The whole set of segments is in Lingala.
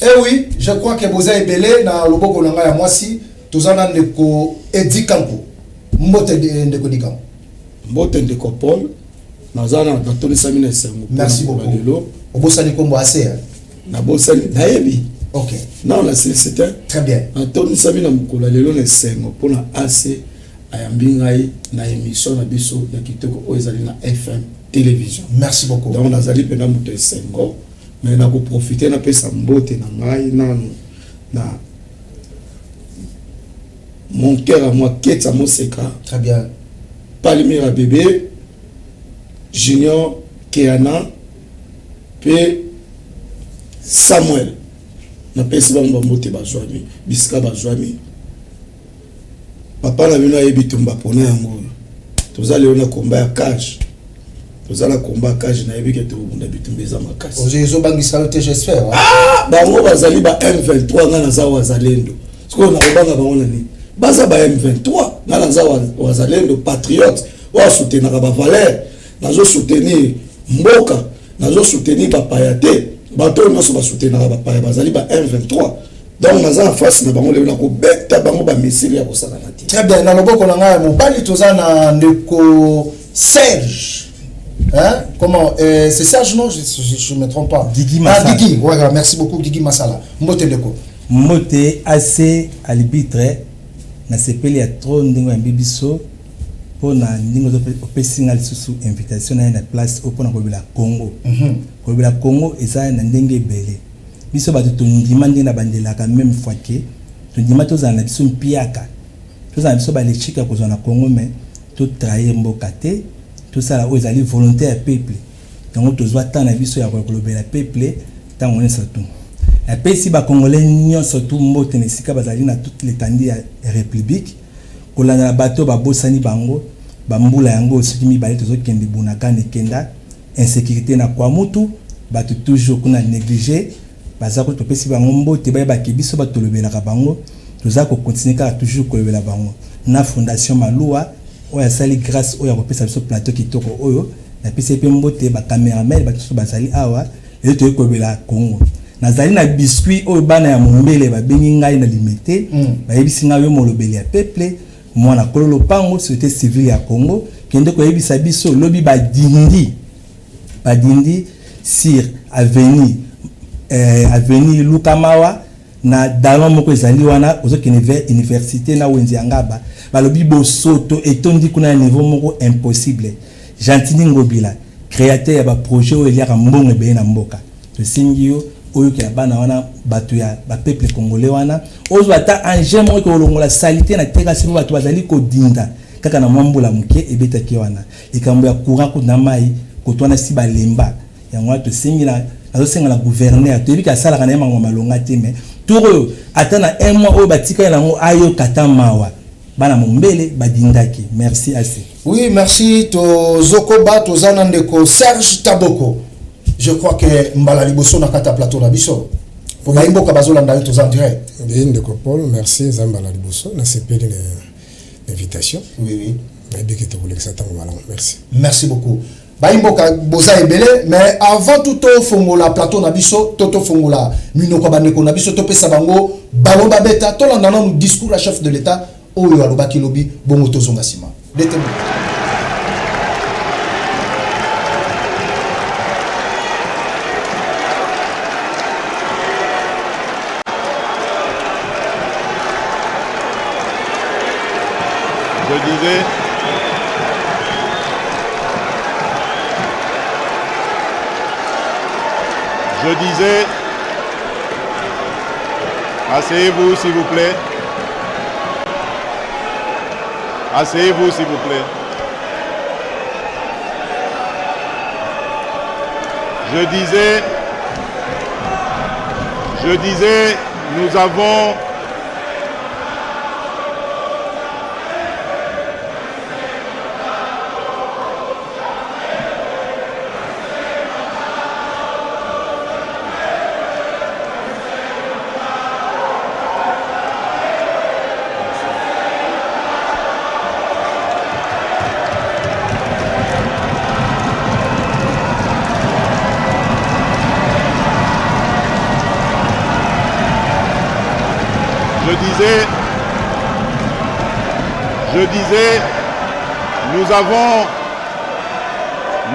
Eh oui, je crois que boza ebele na loboko na ngai ya mwasi, toza na ndeko Eddy Kanku. Mbote ndeko Eddy Kanku. Mbote ndeko Paul, naza na natonisami na esengo. Merci beaucoup. Lelo obosani kombo ase hein? Nabosani, nayebi. OK. Non, na silisi te. Très bien. Natonisami na mokolo ya lelo na esengo mpona AC ayambi ngai na émission na biso ya kitoko oyo ezali na FM télévision. Merci beaucoup. Donc nazali mpenza moto esengo, mais nakoprofite napesa mbote na ngai nanu na mon cœur à moi Ketsa Moseka. Très bien. Palmira bébé, Junior Keana pe Samuel. Napesi bango bambote bazwami bisika bazwami. Papa na bino ayebi tumba pona yango oyo. Toza lelo na combat ya cage. Toza na combat ya cage, nayebi ke tokobunda bitumba eza makasi. Ozo ezobangisa yo te j'espère. Ah, bango bazali ba M23 nga naza wazalendo. Sikoyo nakobanga bango na nini? Baza ba M23 nga naza wazalendo patriote oyo asoutenaka ba valeur. Nazo soutenir mboka, nazo soutenir bapaya te. Bato oyo nyonso basoutenaka bapaya bazali ba M23. Donc naza na face na bango lelo nakobeta bango ba missile ya kosakana te. Très bien, na loboko na ngai ya mobali toza na ndeko Serge. Hein? Comment c'est Serge non? Je me trompe pas. Guigui Masala. Ah, Guigui, ouais, ouais, merci beaucoup Guigui Masala. Mbote ndeko. Mbote AC arbitre na sepeli ya trop ndenge oyambi biso mpo na ndenge opesi nga lisusu invitation na ye na place oyo mpo na kolobela Congo. Kolobela Congo eza na ndenge ebele. Biso bato tondima ndenge na bandelaka meme fois que tondima tozala na biso mpiaka, tozala na biso ba lechika kozwa na Congo mais to trahir mboka te, tosala oyo ezali volonté ya peuple. Yango tozwa temps na biso ya kolobela peuple tango nyonso tu. Napesi ba Congolais nyonso tu mbote na esika bazali na toute l'étendue ya République, kolanda na bato babosani bango ba mbula yango soki mibale tozokende Bunagana ekenda insécurité na Kwamutu, bato toujours kuna négligé, baza ko topesi bango mbote bayebaki biso bato tolobelaka bango, toza ko continuer kaka toujours kolobela bango na Fondation Maluwa oyo asali grâce oyo akopesa biso plateau kitoko oyo napesi ye mpe mbote ba cameraman bato nyonso bazali awa lelo toyei kolobela Congo. Nazali na biscuit oyo bana ya Mombele babengi ngai na Limete, bayebisi ngai yo molobeli ya peuple, mwana kolo lopango, société civile ya Congo, kende koyebisa biso lobi badindi badindi sur avenue avenue Lukamawa na dalon moko ezali wana ozokende vers université na wenze ya Ngaba, balobi bosoto etondi kuna na niveau moko impossible. Gentiny Ngobila, créateur ya ba projet oyo eliaka mbongo ebele na mboka, tosengi yo oyokela bana wana bato ya ba peuple congolais wana, ozwa ata engin moko ekolongola salite na terrasse mpo bato bazali kodinda kaka na mwa mbula moke ebetaki wana. Likambo ya courant kutu na mai koto wana si balemba yango wana tosengi na nazosenga na gouverneur, toyebi ke asalaka na ye makambo malonga te, mais tour oyo ata na un mois oyo batikali nango ayoka ata mawa bana Mombele badindaki. Merci assez. Oui, merci tozokoba toza na ndeko Serge Taboko. Je crois que mbala liboso na kata plateau na biso. Po ba mboka bazolanda yo toza en direct. Oui, ndeko Paul, merci eza mbala liboso na sepeli na invitation. Oui, oui. Nayebi ke tokolekisa ntango malamu. Merci. Merci beaucoup. Bayimboka boza ebele, mais avant tout tofongola plateau na biso, to tofongola minoko bandeko na biso, topesa bango ballon babeta, tolanda nanu discours ya chef de l'État oyo alobaki lobi bongo tozonga nsima. Je disais, asseyez-vous s'il vous plaît. Asseyez-vous s'il vous plaît. Je disais, nous avons Je disais, je disais, nous avons,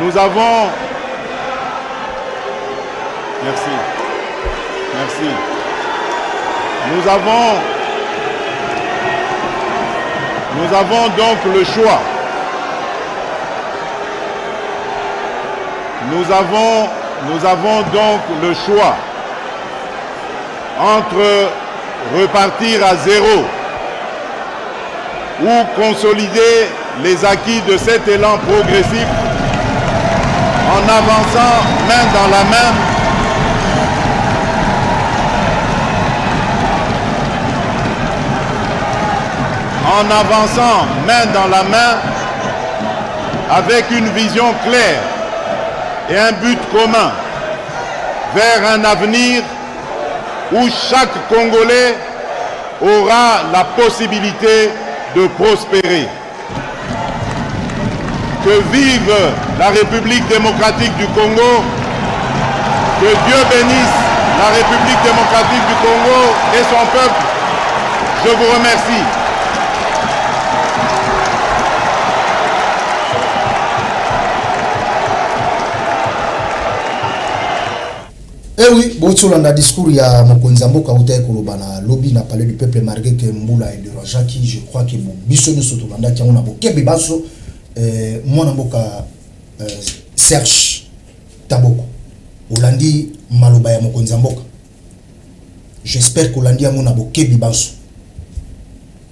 nous avons, merci, merci, nous avons, nous avons donc le choix. Nous avons, nous avons donc le choix entre repartir à zéro ou consolider les acquis de cet élan progressif en avançant main dans la main en avançant main dans la main avec une vision claire et un but commun vers un avenir où chaque Congolais aura la possibilité de prospérer. Que vive la République démocratique du Congo, que Dieu bénisse la République démocratique du Congo et son peuple. Je vous remercie. Eh oui, botsolanda discours ya mokonzi ya mboka autaki koloba na lobi na palais du peuple malgré que mbula ederangeaki, je crois que bon, biso nyonso tolandaki yango na bokebi baso. Mwana mboka Serge Taboko, olandi maloba ya mokonzi ya mboka, j'espère qu'olandi yango na bokebi banso.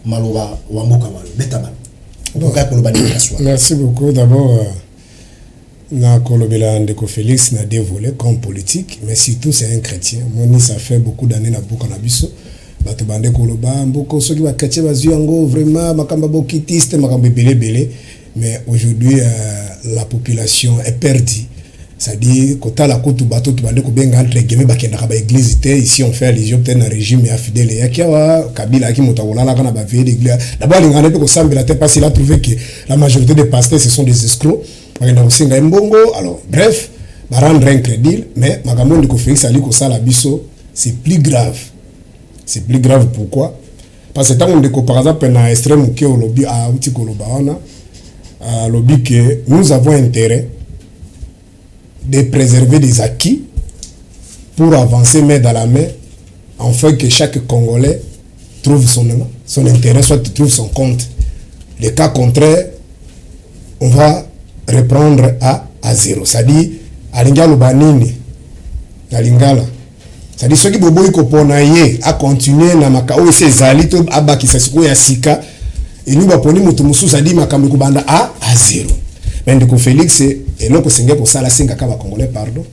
Maloba wa mboka walo beta balo okokaki koloba nini na soir? Merci beaucoup. D'abord, na kolobela ndeko Félix na deux volets, comme politique, mais surtout c'est un chrétien. Moni, ça fait beaucoup d'années na mboka na biso, bato bande koloba mboka soki bachrétien bazwi yango, vraiment makambo ya bokitiste, makambo ebele ebele. Mais aujourd'hui, la population est perdue, c'est-à-dire kotala kutu bato to bande kobenga entre guillemets bakendaka baéglise te. Ici on fait allusion peut-être na régime ya fidèle eyaki awa. Kabila ayaki moto akolalaka na baveillée d'église. D'abord alingaka mpe kosambela te parce qu'il a trouvé que la majorité des pasteurs, ce sont des escrocs, bakenda kosenga ye mbongo. Alors bref, barendre incrédule. Mais makambo ndeko Félix ali kosala biso, c'est plus grave, c'est plus grave. Pourquoi? Parce que ntango ndeko, par exemple na extrême moke, olobi, auti koloba wana, alobi que nous avons intérêt de préserver des acquis pour avancer main dans la main, afin que chaque Congolais trouve son intérêt, soit trouve son compte. Le cas contraire, on va reprendre à zéro. C'est-à-dire, alingi aloba nini na lingala? C'est-à-dire soki boboyi kopona ye acontinue na maka oyo esi ezali to abakisa sikoyo ya sika, elingi baponi moto mosusu, adi makambo ekobanda à zéro. Mais ndeko Félix, eloko esengeli kosala, asengaka bacongolais pardon.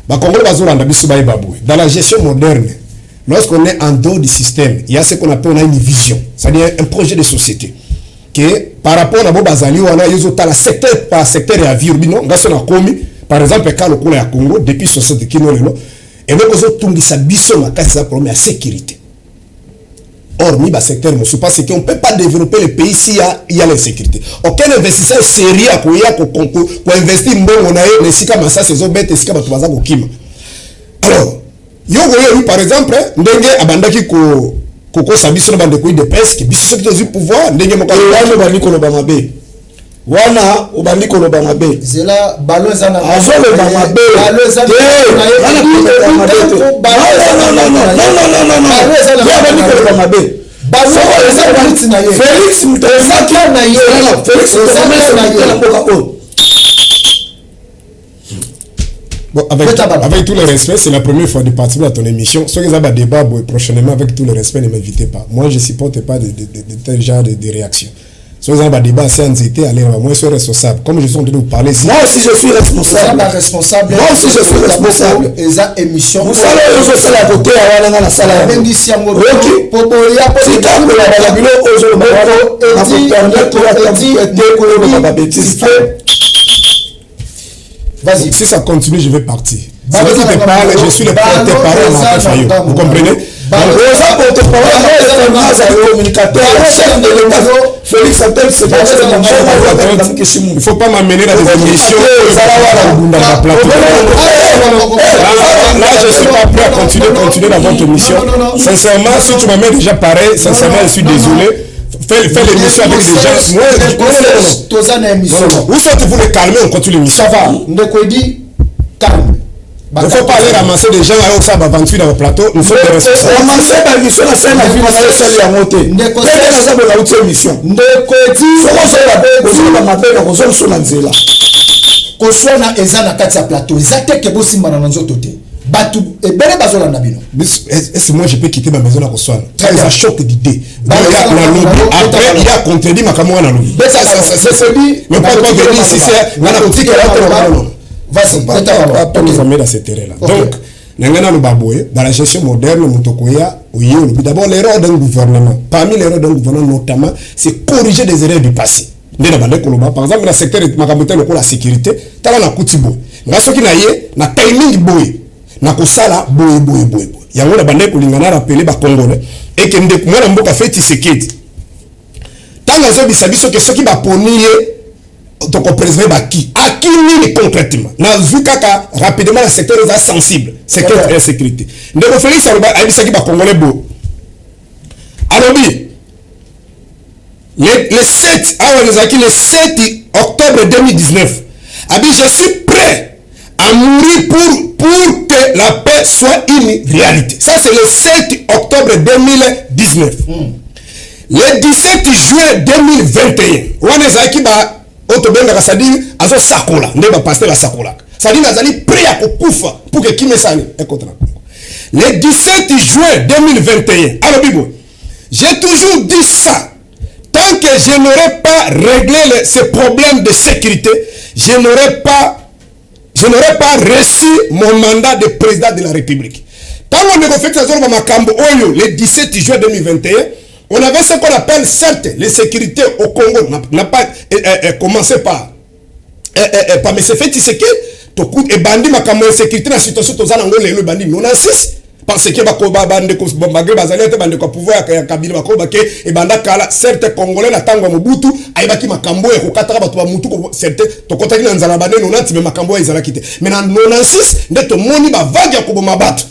Bacongolais bazolanda biso bayeba boye: dans la gestion moderne, lorsqu'on est en dehors du système, il y a ce qu'on appelle, on a une vision, c'est-à-dire un projet de société que par rapport na bo bazali wana, yo ozotala secteur par secteur ya vie. Bino nga so nakomi, par exemple ka lokola ya Congo depuis 60 kino lelo, eloko ezotungisa biso makasi eza problème ya sécurité, hormis basecteur mosusu, parce qu'on peut pas développer le pays s'il y a l'insécurité. Aucun investisseur sérieux akoya koinvestir mbongo na ye na esika masasi ezobeta, esika bato baza kokima. Alors yo koyebi, par exemple ndenge abandaki ko kokosa biso na bandeko UDPS ke biso soki tozwi pouvoir, ndenge moko. Wana obandi koloba mabe, wana obandi koloba mabe. Zela, balo eza na Azoloba mabe. Balo eza Te, wana koloba mabe te. Non, non, non, non, non, non, non, non. Ye abandi koloba mabe. Balo eza baliti na ye. Félix moto Eza na ye. Non, non, Félix Eza moto na ye. na mboka oyo. Bon, avec tout le respect, c'est la première fois de participer à ton émission. Ce que ça va débat, bon, prochainement, avec tout le respect, ne m'invitez pas. Moi, je ne supporte pas de tel genre de réaction. Ce que ça va débat, c'est un allez, moi, je suis responsable. Comme je suis en train de vous parler, Moi aussi, je suis Eza responsable. baresponsable. Moi aussi, je suis responsable. Eza émission. Mosala oyo ozosala koteya wana, nga nasala yango. Abengisi yango. Oyoki? Po boya po Tika koloba na bilo oyo ozoloba wana, nakopermettre ata moke te koloba babêtises. Vas-y. Si ça continue, je vais partir. C'est Balo moi qui te eza parle, na je suis le balo porte-parole eza Martin na Fayulu. ngambo. Vous comprenez? Oza porte-parole, azali communicateur ya chef de l'État Félix Antoine Tshisekedi. Il faut pas m'amener dans des émissions dans plateau. Là, je suis pas prêt à continuer dans votre émission. Sincèrement, si tu m'amènes déjà pareil, sincèrement, je suis désolé. Fais l'émission avec des gens. Moi, toza na émission. Où soit vous les calmer, on continue l'émission. Ça va, ndeko Edi, calme. Il ne faut pas aller ramasser des gens à ça aventure dans le plateau. Nous sommes des responsables. Ramasser ba émission na scène na vie na sali yango te. Ndeko naza bola uti émission. Ndeko Edi, soko ozala mabe na kozonga so na nzela. Koswana eza na kati ya plateau. Eza te ke bosimbana na nzoto te. Bato ebele bazolanda bino. Est-ce que moi je peux quitter ma maison na koswana? C'est un choc d'idées. Après, il a contredit makambo wana lobi. Mais pas contredit ici, c'est nga na kotikela te. Vas-y, pas nous amener dans ce terrain-là. Donc, dans la gestion moderne, d'abord l'erreur d'un gouvernement, parmi l'erreur d'un gouvernement notamment, c'est corriger des erreurs du passé. Par exemple, dans le secteur de la sécurité, tala na kuti boye. Nga soki na ye, na timing boye, na kosala boye boye boye boye. Yango na bande kolinga na rappeler ba Congolais et que ndeko mwana mboka fait Tshisekedi. Tanga zo bisa biso ke soki ba poni ye donc on préserve baki aki nini concrètement na vu kaka rapidement le secteur est sensible, secteur de sécurité. Ndeko Félix aloba ayebisaki ba Congolais bo alobi le 7 awa ezalaki le 7 octobre 2019, abi: "Je suis prêt à mourir pour que la paix soit une réalité." Ça, c'est le 7 octobre 2019. Le 17 juin 2021, wana ezalaki ba oyo tobengaka, c'est-à-dire azosakola nde bapasteur basakolaka, c'est-à-dire azali prêt ya kokufa pour que kimia esali ekota na Congo. Le 17 juin 2021, alobi boye: "J'ai toujours dit ça, tant que je n'aurais pas réglé ce problème de sécurité, je n'aurais pas reçu mon mandat de président de la République." Ntango ndeko Félix azoloba makambo oyo le 17 juin 2021, on avait ce qu'on appelle, certes, les sécurités au Congo n'a pas commencé par M. Félix Tshisekedi. Tokuti ebandi makambo ya sécurité na situation toza nango lelo ebandi 96, parce que bandeko malgré bazali te, bandeko ya pouvoir ya Kabila bako bake ebanda kala. Certes, Congolais na ntango ya Mobutu ayebaki makambo oyo ekokataka bato bamutu. Certes, tokotaki na nzala bane 90, mais makambo oyo ezalaki te. Mais na 96 nde tomoni bavague ya koboma bato.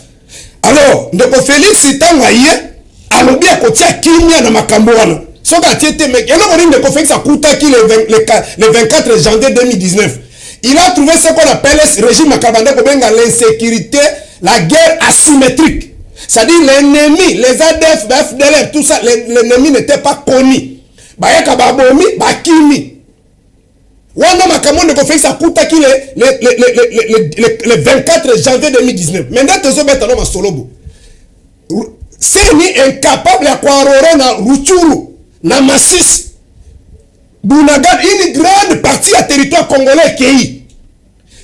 Alors ndeko Félix, ntango aye, alobi akotia kimia na makambo wana. Soki atie te, mais eloko nini ndeko Félix akutaki le 24 janvier 2019? Il a trouvé ce qu'on appelle, régime akabanda kobenga, l'insécurité, la guerre asymétrique, c'est-à-dire l'ennemi, les ADF, FDLR, tout ça, l'ennemi n'était pas connu. Bayaka, babomi, bakimi. Wana makambo ndeko Félix akutaki le 24 janvier 2019. Mais nde tozobeta no masolo bo seni incapable ya koarore na Rutshuru, na Masisi, Bunagana, une grande partie ya territoire congolais ekei.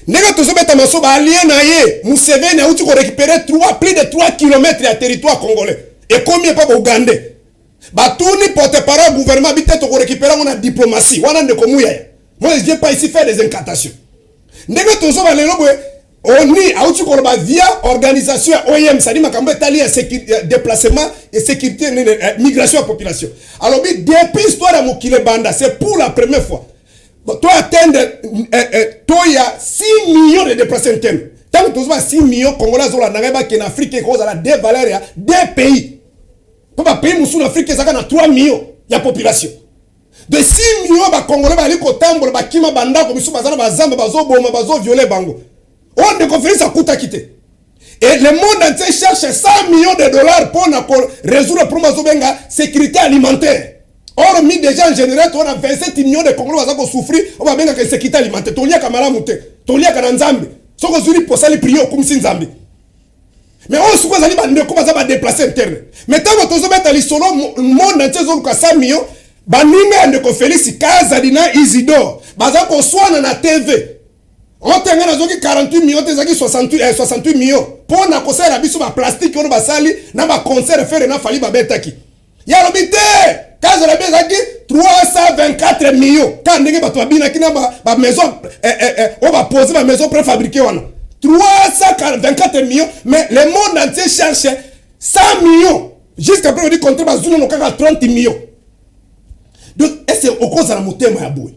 Ndenge tozobeta maso, baallié na ye Museveni auti korécupérer 3, plus de 3 km ya territoire congolais, ekomi epa baugandais. Batuni porte-parole gouvernement bi te, tokorécupérer yango na diplomatie. Wana ndeko Muyaya, moi je viens pas ici faire des incantations. Ndenge tozoba lelo boye, ONU auti koloba via organisation ya OIM, c'est-à-dire makambo etali ya déplacement et sécurité, migration ya population, alobi depuis histoire ya mokili ebanda, c'est pour la première fois to atteindre taux ya 6 millions de déplacés internes. Ntango tozoba 6 millions, Congolais azolanda ngai, bakende Afrique, ekozala deux valeurs ya deux pays, mpo bapays mosusu na Afrique ezalaka na 3 millions ya population. De 6 millions bacongolais bazali kotambola, bakima bandako, misusu baza na bazamba, bazoboma, bazoviole bango. Oyo ndeko Félix akutaki te. Et le monde entier cherche 100 millions de dollars pour résoudre le problème azobenga sécurité alimentaire. Or mi déjà en général toza na 27 millions de Congolais baza kosouffrir oyo babengaka insécurité alimentaire. Toliaka malamu te, toliaka na Nzambe. Soki ozwi posali prier, okumisi Nzambe. Mais oyo sikoyo ezali bandeko baza badéplacés internes. Mais ntango tozobeta lisolo, monde entier ezoluka 100 millions, baninga ya ndeko Félix Kazadi na Isidore baza koswana na TV. Otenga nazoki 48 millions te, ezalaki 68 millions mpo na kosalela biso baplastique oyo basali na baconcert Ferre na Fally babetaki. Ye alobi te, Kazadi alobi ezalaki 324 millions, kaka ndenge bato babinaki na bamaison oyo bapose, bamaison préfabriqué wana, 324 millions. Mais le monde entier cherche 100 millions jusqu'à preuve du contraire, bazwi nano kaka 30 millions. Donc est ce okozala motema ya boye?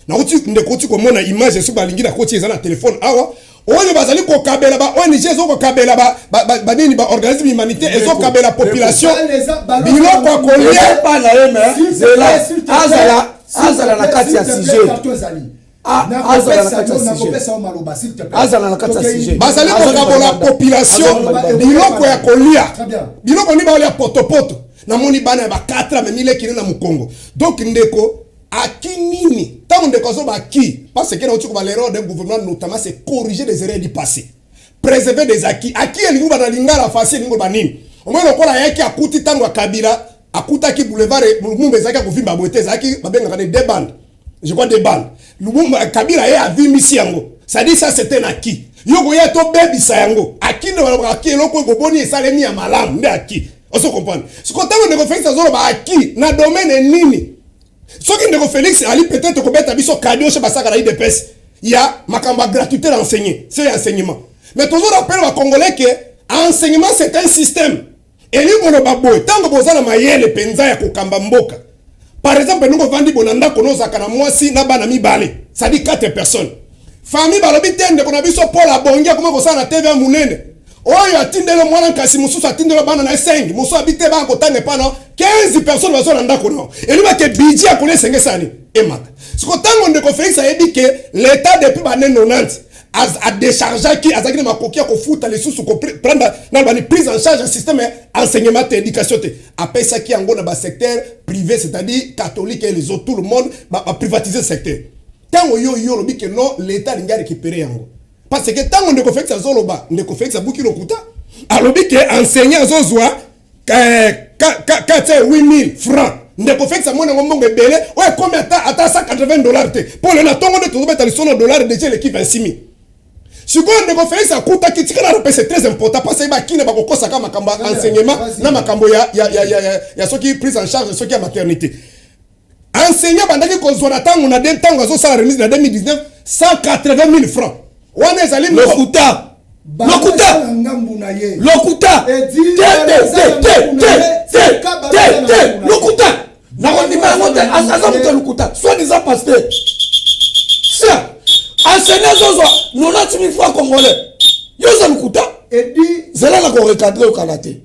Nauti, ndeko, oti komona image, soki balingi nakoti, eza na telefone awa, oyo bazali kokabela ba ONG, ezokokabela banini, baorganisme humanitaire ezokabela population biloko ya kolia. Epa na ye, mais zela, azala na kati ya sujet, azala na kati ya sujet, azala na kati ya sujet. Bazali kokabola population biloko ya kolia. Biloko nini baolia? Potopoto. Namoni bana ya ba 4 amemi lekini na mokongo. Donc ndeko, aki nini? Ntango ndeko azoba aki, parce que nauti koba, l'erreur d'un gouvernement notamment, c'est corriger des erreurs du passé, préserver des acquis. Acquis elingi bana lingala facile, elingi koloba nini? Omoi lokola ayaki, akuti ntango ya Kabila, akutaki boulevard Lumumba ezalaki ya kovimba boye te, ezalaki babengaka ne deux bandes, je crois deux bandes. Lumumba, Kabila ye avimbisi yango, c'est-à-dire ça, c'était un acquis. Yo koya tobebisa yango. Acquis nde balobaka acquis, eloko oyo boboni esalemi ya malamu nde acquis. Ozo comprendre? Siko ntango ndeko Félix azoloba acquis na domaine nini? Soki ndeko Félix ali peut-être kobeta biso kadioshe basaka na UDPS ya makambo ya gratuité d'enseigner, c'est enseignement, mais tozo rappeler bacongolais que enseignement, c'est un système. Elingi koloba boye, ntango boza na mayele mpenza ya kokamba mboka, par exemple ndenge ovandi boye na ndako, nozalaka na mwasi na bana mibale, c'est-à-dire 4 personnes, famille balobi te, ndeko na biso Paul abongi, akoma kosala na TV ya monene oyo, atindeli mwana nkasi mosusu, atindeli bana na ye 5 mosusu, abi te, bana kotanga epa na 15 personnes bazo na ndako na elobake, budget ya kolia esenge esani emata. Siko ntango ndeko Félix ayebi ke l'État depuis bane 90 adéchargeaki, azalaki na makoki ya kofuta lisusu, koprendre na bani prise en charge ya système enseignement te, éducation te, apesaki yango na basecteur privé, c'est-à-dire catholique et les autres, tout le monde baprivatiser secteur. Ntango yo olobi ke non, l'État alingi arécupérer yango, parce que ntango ndeko Félix azoloba, ndeko Félix abuki lokuta, alobi ke enseignant azozwa 8000 francs. Ndeko Félix amoni yango mbongo ebele oyo ekomi ata 180 $ te, mpo lelo na ntongo nde tozobeta lisolo, dollar déjà eleki 26 000. Sikoyo ndeko Félix akutaki, tika na rappeler, c'est très important, parce que bakine bakokosaka makambo ya enseignement na makambo ya soki prise en charge, soki ya maternité. Enseignant bandaki kozwa na ntango na ntango azosala remise na 2019, 180 000 francs. Wana ezali Lokuta, lokuta, lokuta. Te, te, te, te, te, te, te, lokuta, nakondima yango te. Aza moto ya lokuta, soit disant pasteur. Sia enseignant azozwa 90 000 francs congolais, yo oza lokuta. Zela na korecadrer, okala te.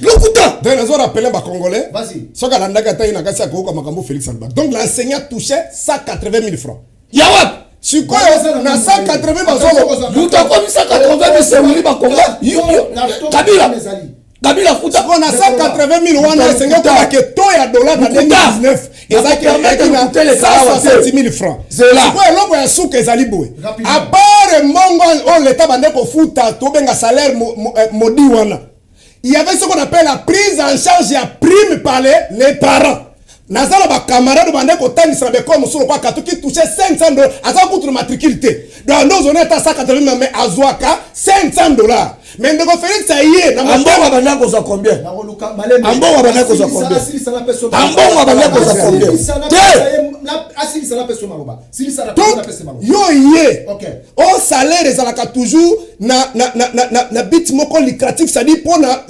Lokuta. Donc nazo rappeler bacongolais, soki alandaki ata ye na kasi akoyoka makambo Félix alobaki. Donc l'enseignant touchait 180 000 francs. Ya wapi? Sikoyo na 180 bazolo Moto akomi 180 000, sewili bakonga Kabila, Kabila futa. Sikoyo na 180 000 wana, esengi okobake taux ya dollar na 2019 ezalaki na 160 000 francs. Sikoyo eloko ya suka ezali boye: à part mbongo oyo leta bande kofuta, tobenga salaire modi wana, il y avait ce qu'on appelle la prise en charge ya prime par les parents. Naza na bacamarade bande kotangisa na baekole mosusu lokwa katoki, touche 500 $, aza kutu na matricule te. Donc nde ozoni ata 180, mais azwaka 500 $. Mais ndeko Félix aye na Ambongo abandaki kozwa combien? Ambongo abandaki kozwa combien? Ambongo abandaki kozwa combien? Te. Donc yo ye o salaire ezalaka toujours na but moko lucratif, c'est-à-dire mpona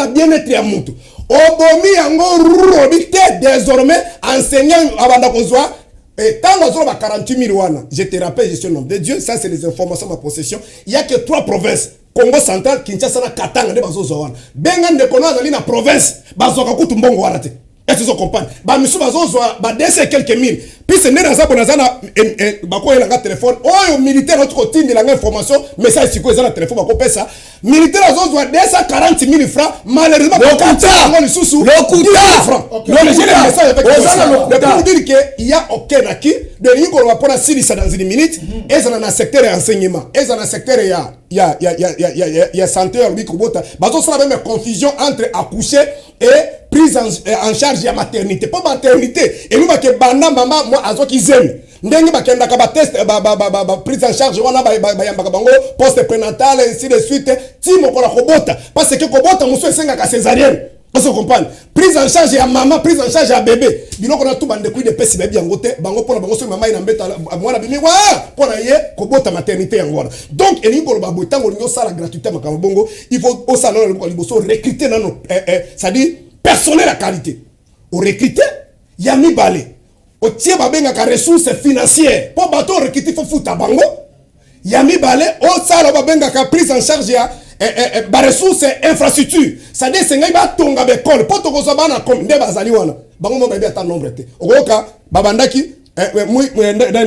bien-être ya moto. Obomi yango, olobi te, désormais enseignant abanda kozwa ntango azoloba 48 000 wana. Je te rappelle, je suis un homme de Dieu, ça, c'est les informations ma possession. Il y a que trois provinces, Congo Central, Kinshasa na Katanga, nde bazozwa wana. Benga ndeko no azali na province, bazwaka kutu mbongo wana te. Est-ce que comprendre? Bamisu bazozwa ba 200 et quelques mille. Puisque nde naza bo naza na bakoyelanga telefone oyo, militaire oti kotindelanga information, message sikoyo eza na telefone, bakopesa militaire azozwa 240 000 francs. Malheureusement yango lisusu Lokuta. Francs. Donc j'ai le message avec moi pour dire que il y a aucun acquis de lingi koloba mpona silisa dans une minute. Ezala na secteur ya enseignement, ezala na secteur ya santé, ya lobi kobota, bazosala même confusion entre accoucher et prise en charge ya maternité. Mpo maternité elobaki banda mama mwa azwaki zemi, ndenge bakendaka batest, prise en charge wana, bayambaka bango poste prénatal, ainsi de suite, ti mokolo ya kobota, parce que kobota mosusu esengaka césarienne. Ozo comprendre? Prise en charge ya mama, prise en charge ya bébé, biloko na tu, bandeko UDPS bayebi yango te. Bango, mpona bango, soki mama ye na mbeto, mwana bimi wa, mpo na ye kobota, maternité yango wana. Donc elingi koloba boye: ntango olingi osala gratuité makambo bongo, il faut osala nano liboso, liboso recruter nano, c'est-à-dire personnel ya qualité. Orecruter ya mibale, otie babengaka ressource financière, mpo bato orecruter, faut futa bango. Ya mibale, osala babengaka prise en charge ya baressource infrastructure, c'est-à-dire esengai batonga baekole, mpo tokozwa bana comme nde bazali wana. Bango mo bayebi ata nombre te. Okoyoka babandaki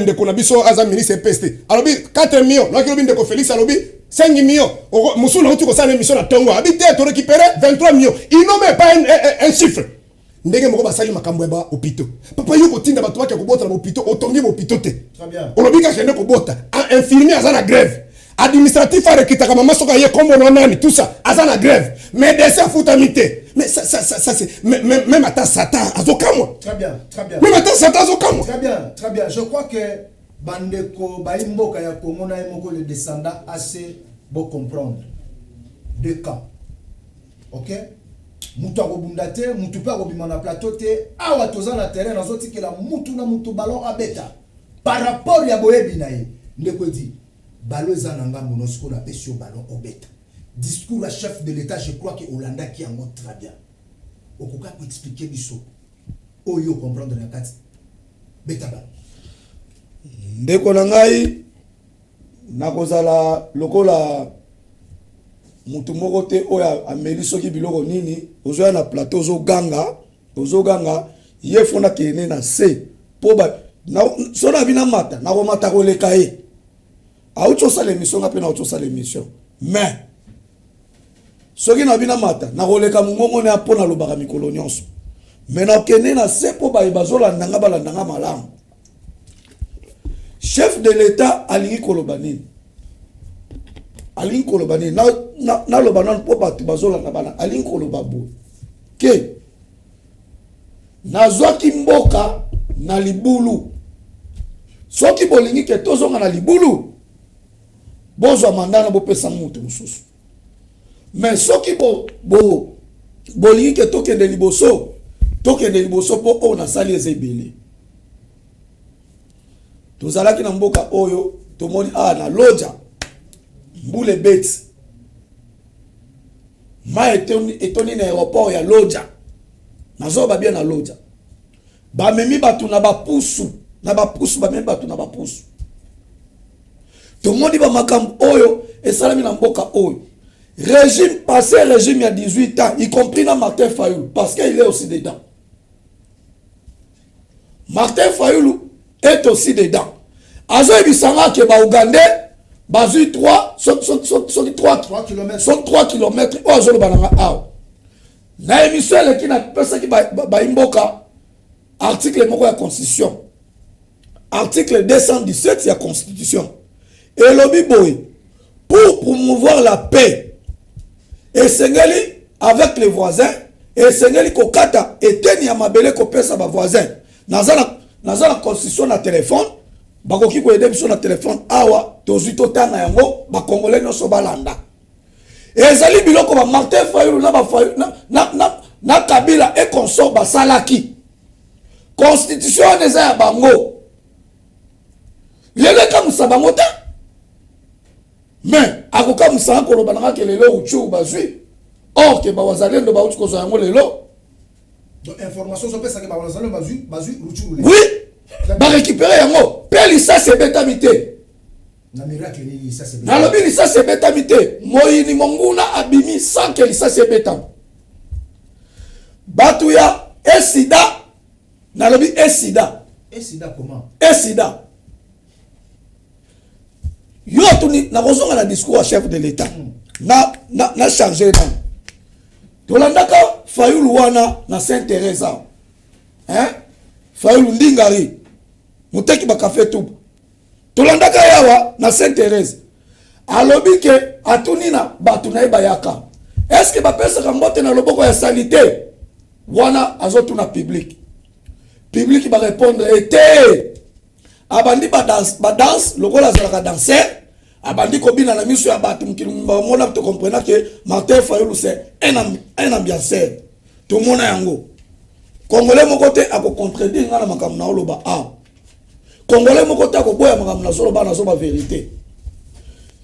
ndeko na biso aza ministre EPST alobi 4 millions, noki lobi ndeko Félix alobi 5 millions. Mosusu nauti kosala émission na ntongo, abi te, torécupéré 23 millions. Ils n'ont même pas un chiffre. Ndenge moko basali makambo ya bahôpitaux. Papa, yo kotinda bato bake kobota na bahôpitaux, otongi bahôpitaux te. Olobi kaka kende kobota. Infirmier aza na grève, administratif arekitaka mama soki aye, kombo na nani, tout ça, aza na grève, médecin afutami te. Mais ça c'est même ata Satan azokamwa. Très bien, très bien. Même ata Satan azokamwa. Très bien, très bien. Je crois que bandeko bayi mboka ya Congo na ye moko le descendant assez bo comprendre deux camps. OK, mutu akobunda te, mutu mpe akobima na plateau te. Awa toza na terrain, nazotikela mutu na mutu ballon abeta par rapport ya boyebi na ye. Ndeko edi, ballon eza na ngambo no. Sikoyo napesi yo ballon, obeta discours ya chef de l'État. Je crois que olandaki yango très bien. Okoka koexpliquer biso oyo comprendre na kati? Beta ballon. Ndeko na ngai, nakozala lokola motu moko te oyo ameli soki biloko nini. Ozoya na plateau, ozoganga, ozoganga. Ye fo nakende na se mpo so na bina mata, nakomata koleka ye. Auti osala émission, nga mpe nauti osala émission, mais soki na bina mata, nakoleka mongongo na ya, mpo nalobaka mikolo nyonso. Mais nakende na se mpo baye bazolanda nga balanda nga malamu. Chef de l'État alingi koloba nini? Alingi koloba nini? Naloba nano mpo bato bazolanda bana. Alingi koloba boye ke nazwaki mboka na libulu. Soki bolingi ke tozonga na libulu, bozwa mandat na bopesa mutu mosusu. Mais soki bolingi ke tokende liboso, tokende liboso, mpo oyo nasali eza ebele. Tozalaki na mboka oyo tomoni awa na Loja, mbula ebeti, mai etoni na aéroport ya Loja. Nazoba bien, na Loja bamemi bato na bapusu, na bapusu, bamemi bato na bapusu. Tomoni bamakambo oyo esalami na mboka oyo, régime passé, régime ya 18 ans, y compris na Martin Fayulu, parce qu'il est aussi dedans. Martin Fayulu est aussi dedans. Azoyebisanga ke baugandais bazwi 3, soki 3, soki 3 km. Oyo azoloba nanga awa na émission eleki, napesaki bayimboka article moko ya constitution, article 217 ya constitution. Elobi boye: pour promouvoir la paix, esengeli avec les voisins, esengeli kokata eteni ya mabele kopesa bavoisin. Naza na constitution na telefone, bakoki koaider biso na telefone awa. Tozwi, totanga yango, bakongolais nyonso balanda. Ezali biloko ba Martin Fayulu na Kabila et consort basalaki. Constitution wana eza ya bango. Lelo ekamwisa bango te, mais akokamwisanga koloba nanga ke lelo Rutshuru bazwi, or ke bawazalendo bauti kozwa yango lelo. Donc information ozopesaka, bawazalendo bazwi Rutshuru? Oui, barécupéré yango mpe lisasi ebetami te. Na miracle nini lisasi? Nalobi lisasi ebetami te. Moyini monguna abimi sans ke lisasi ebetami. Bato ya esida, nalobi esida. Esida comment? Esida yo tuni. Nakozonga na discours ya chef de l'État na charge nano. Tolandaka Fayulu wana na Saint Thérèse awa, hein? Fayulu Ndingari, moteki bakafe tuba, tolandaka ye awa na Saint Thérèse. Alobi ke atuni na bato na ye bayaka: est-ce bapesaka mbote na loboko ya sali te? Wana azotuna public. Public barépondre ete abandi badanse lokola azalaka danser, abandi kobina na miso ya bato. Mokili bamona, tocomprena ke Martin Fayulu, c'est un ambianceur. Tomona yango. Congolais moko te akocontredire ngai na makambo na oloba awa. Congolais moko te akoboya makambo nazoloba, nazoba vérité.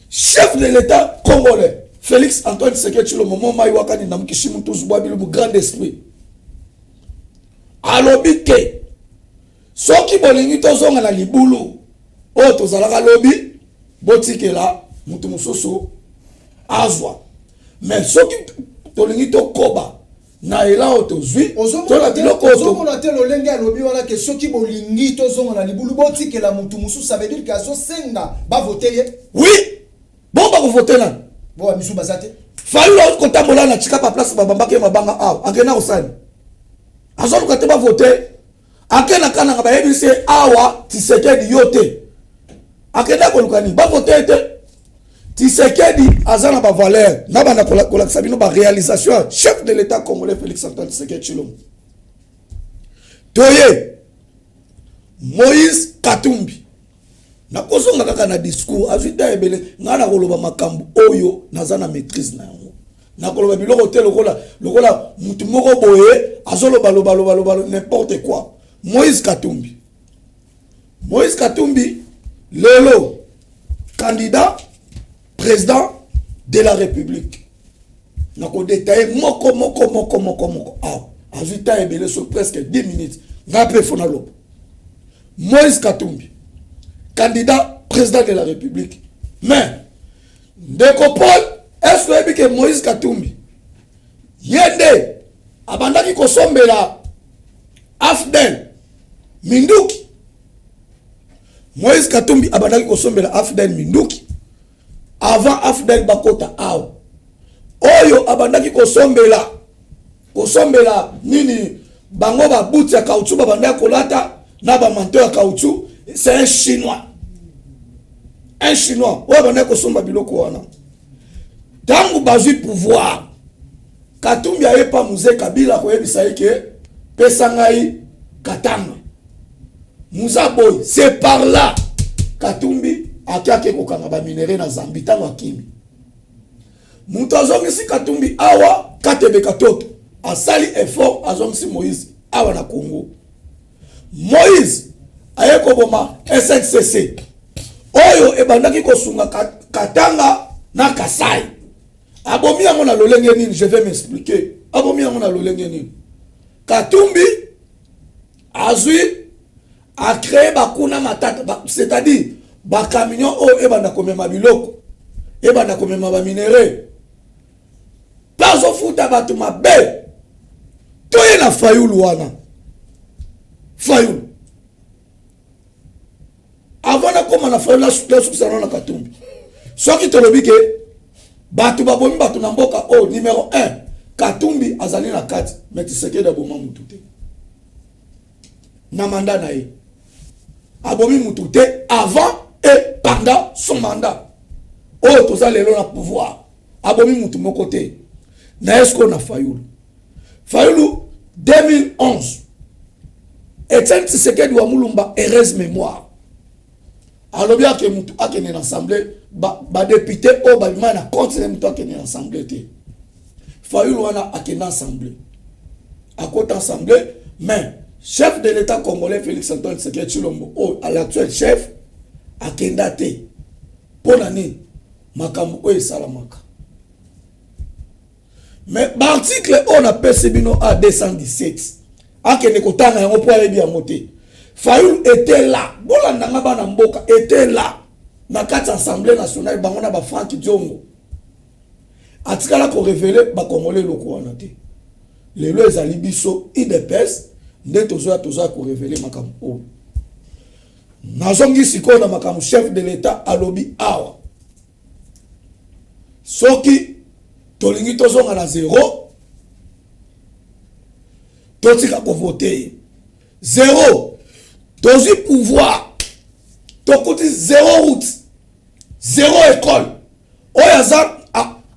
Chef de l'État congolais Félix Antoine Tshisekedi Tshilombo, mo mai wakani na mukishimu tuzu bwa bilubu, grand esprit, alobi ke soki bolingi tozonga na libulu oyo tozalaka lobi, botikela mutu mosusu azwa. Mais soki tolingi tokoba na ela oyo tozwi to na biloko oyo Ozomona te lolenge alobi wana ke soki bolingi tozonga na libulu, botikela mutu mosusu? Ça veut dire ke azosenga bavote ye. Oui, bon, bakovote nani? Bo bamisu baza te. Fayulu kotambola na tika baplace babambaki ye mabanga awa, akenda kosala, azoluka te bavote. Ake na Kananga, bayebisi ye awa Tisekedi yo te. Akenda koluka nini? Bavote ye te. Tisekedi aza na bavaleur. Na banda kolakisa bino baréalisation ya chef de l'État congolais Félix Antoine Tshisekedi Tshilombo. Toye Moïse Katumbi. Nakozonga kaka na discours, azwi ta ebele. Ngai nakoloba makambo oyo naza na maîtrise na yango. Nakoloba biloko te lokola mutu moko boye azoloba loba loba loba n'importe quoi. Moïse Katumbi, Moïse Katumbi lelo candidat président de la République. Nakodétailler moko moko moko moko moko awa. Azwi ta ebele, so presque 10 minutes. Ngai mpe fo naloba. Moïse Katumbi, candidat président de la République. Mais ndeko Paul, est ce oyebi ke Moïse Katumbi ye nde abandaki kosombela AFDL minduki? Moïse Katumbi abandaki kosombela AFDL minduki avant AFDL bakota awa. Oyo abandaki kosombela nini bango, babuti ya caoutchouc babandaki kolata na bamanteau ya caoutchouc, c'est un Chinois, un Chinois oyo abandaki kosomba biloko wana. Ntango bazwi pouvoir, Katumbi ayepa Mzee Kabila koyebisa ye ke pesa ngai Katanga. Mzee boy, c'est par là Katumbi ake kokanga baminerais na Zambie. Ntango akimi, moto azongisi Katumbi awa, Katebe Katoto asali effort, azongisi Moïse awa na Congo. Moïse aye koboma SNCC oyo ebandaki kosunga Katanga na Kasai. Abomi yango na lolenge nini? Je vais m'expliquer. Abomi yango na lolenge nini? Katumbi azwi, acréé bakuna matata ba, c'est-à-dire bacamion oyo ebanda komema biloko, ebanda komema baminerais, mpe azofuta bato mabe. Toye na Fayulu wana. Fayulu, avant nakóma na Fayulu, nasukisa nano na Katumbi. Soki tolobi ke bato babomi bato na mboka oyo, numéro 1 Katumbi azali na kati. Mais Tshisekedi aboma mutu te na mandat na ye. Abomi mutu te avant et pendant son mandat. Oyo toza lelo na pouvoir, abomi mutu moko te. Na ye sikoyo na Fayulu. Fayulu, 2011, Etienne Tshisekedi wa Mulumba, heureuse mémoire, alobi ake mutu akende na assemblée, badéputé oyo babima na compte na mutu akende na assemblée te. Fayulu wana akende assemblée, akota assemblée. Mais chef de l'État congolais Félix Antoine Tshisekedi Tshilombo, oyo à l'actuel chef, akenda te. Mpo na nini? Makambo oyo esalamaka. Mais baarticle oyo napesi bino a 217, akende kotanga yango mpo ayebi yango te. Fayulu était là. Bolandanga, bana mboka, était là na kati ya Assemblée nationale, bango na baFranck Diongo. Atikala korévéler bakongole eloko wana te. Lelo ezali biso UDPS nde tozoya, tozoya korévéler makambo oyo. Nazongi sikoyo na makambo chef de l'État alobi awa. Soki tolingi tozonga na zéro, totika kovote ye. Zéro, tozwi pouvoir, tokuti zéro route, zéro école. Oyo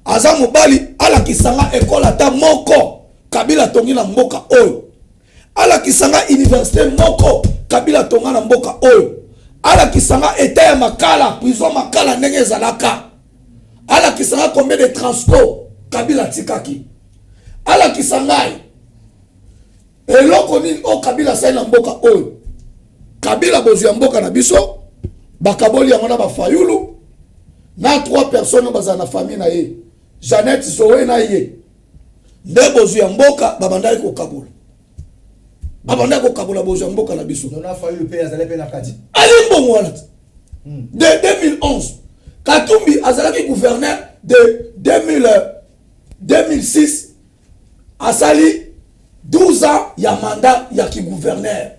aza mobali, alakisanga école ata moko Kabila atongi na mboka oyo. Alakisanga université moko Kabila atonga na mboka oyo. Alakisanga état ya Makala, prison Makala ndenge ezalaka. Alakisanga combien de transport Kabila atikaki. Alakisa ngai. Eloko nini oyo Kabila asali na mboka oyo? Kabila, bozwi ya mboka na biso, bakaboli yango na bafayulu na trois personnes oyo bazala na famille na ye, Jeannette, Zoe na ye. Nde bozwi ya mboka babandaki kokabola, babandaki kokabola bozwi ya mboka na biso. Nona Fayulu mpe azali mpe na kati. Ali mbongo wana de 2011. Katumbi azalaki gouverneur de 2000, 2006, asali 12 ans ya mandat ya kigouverneur.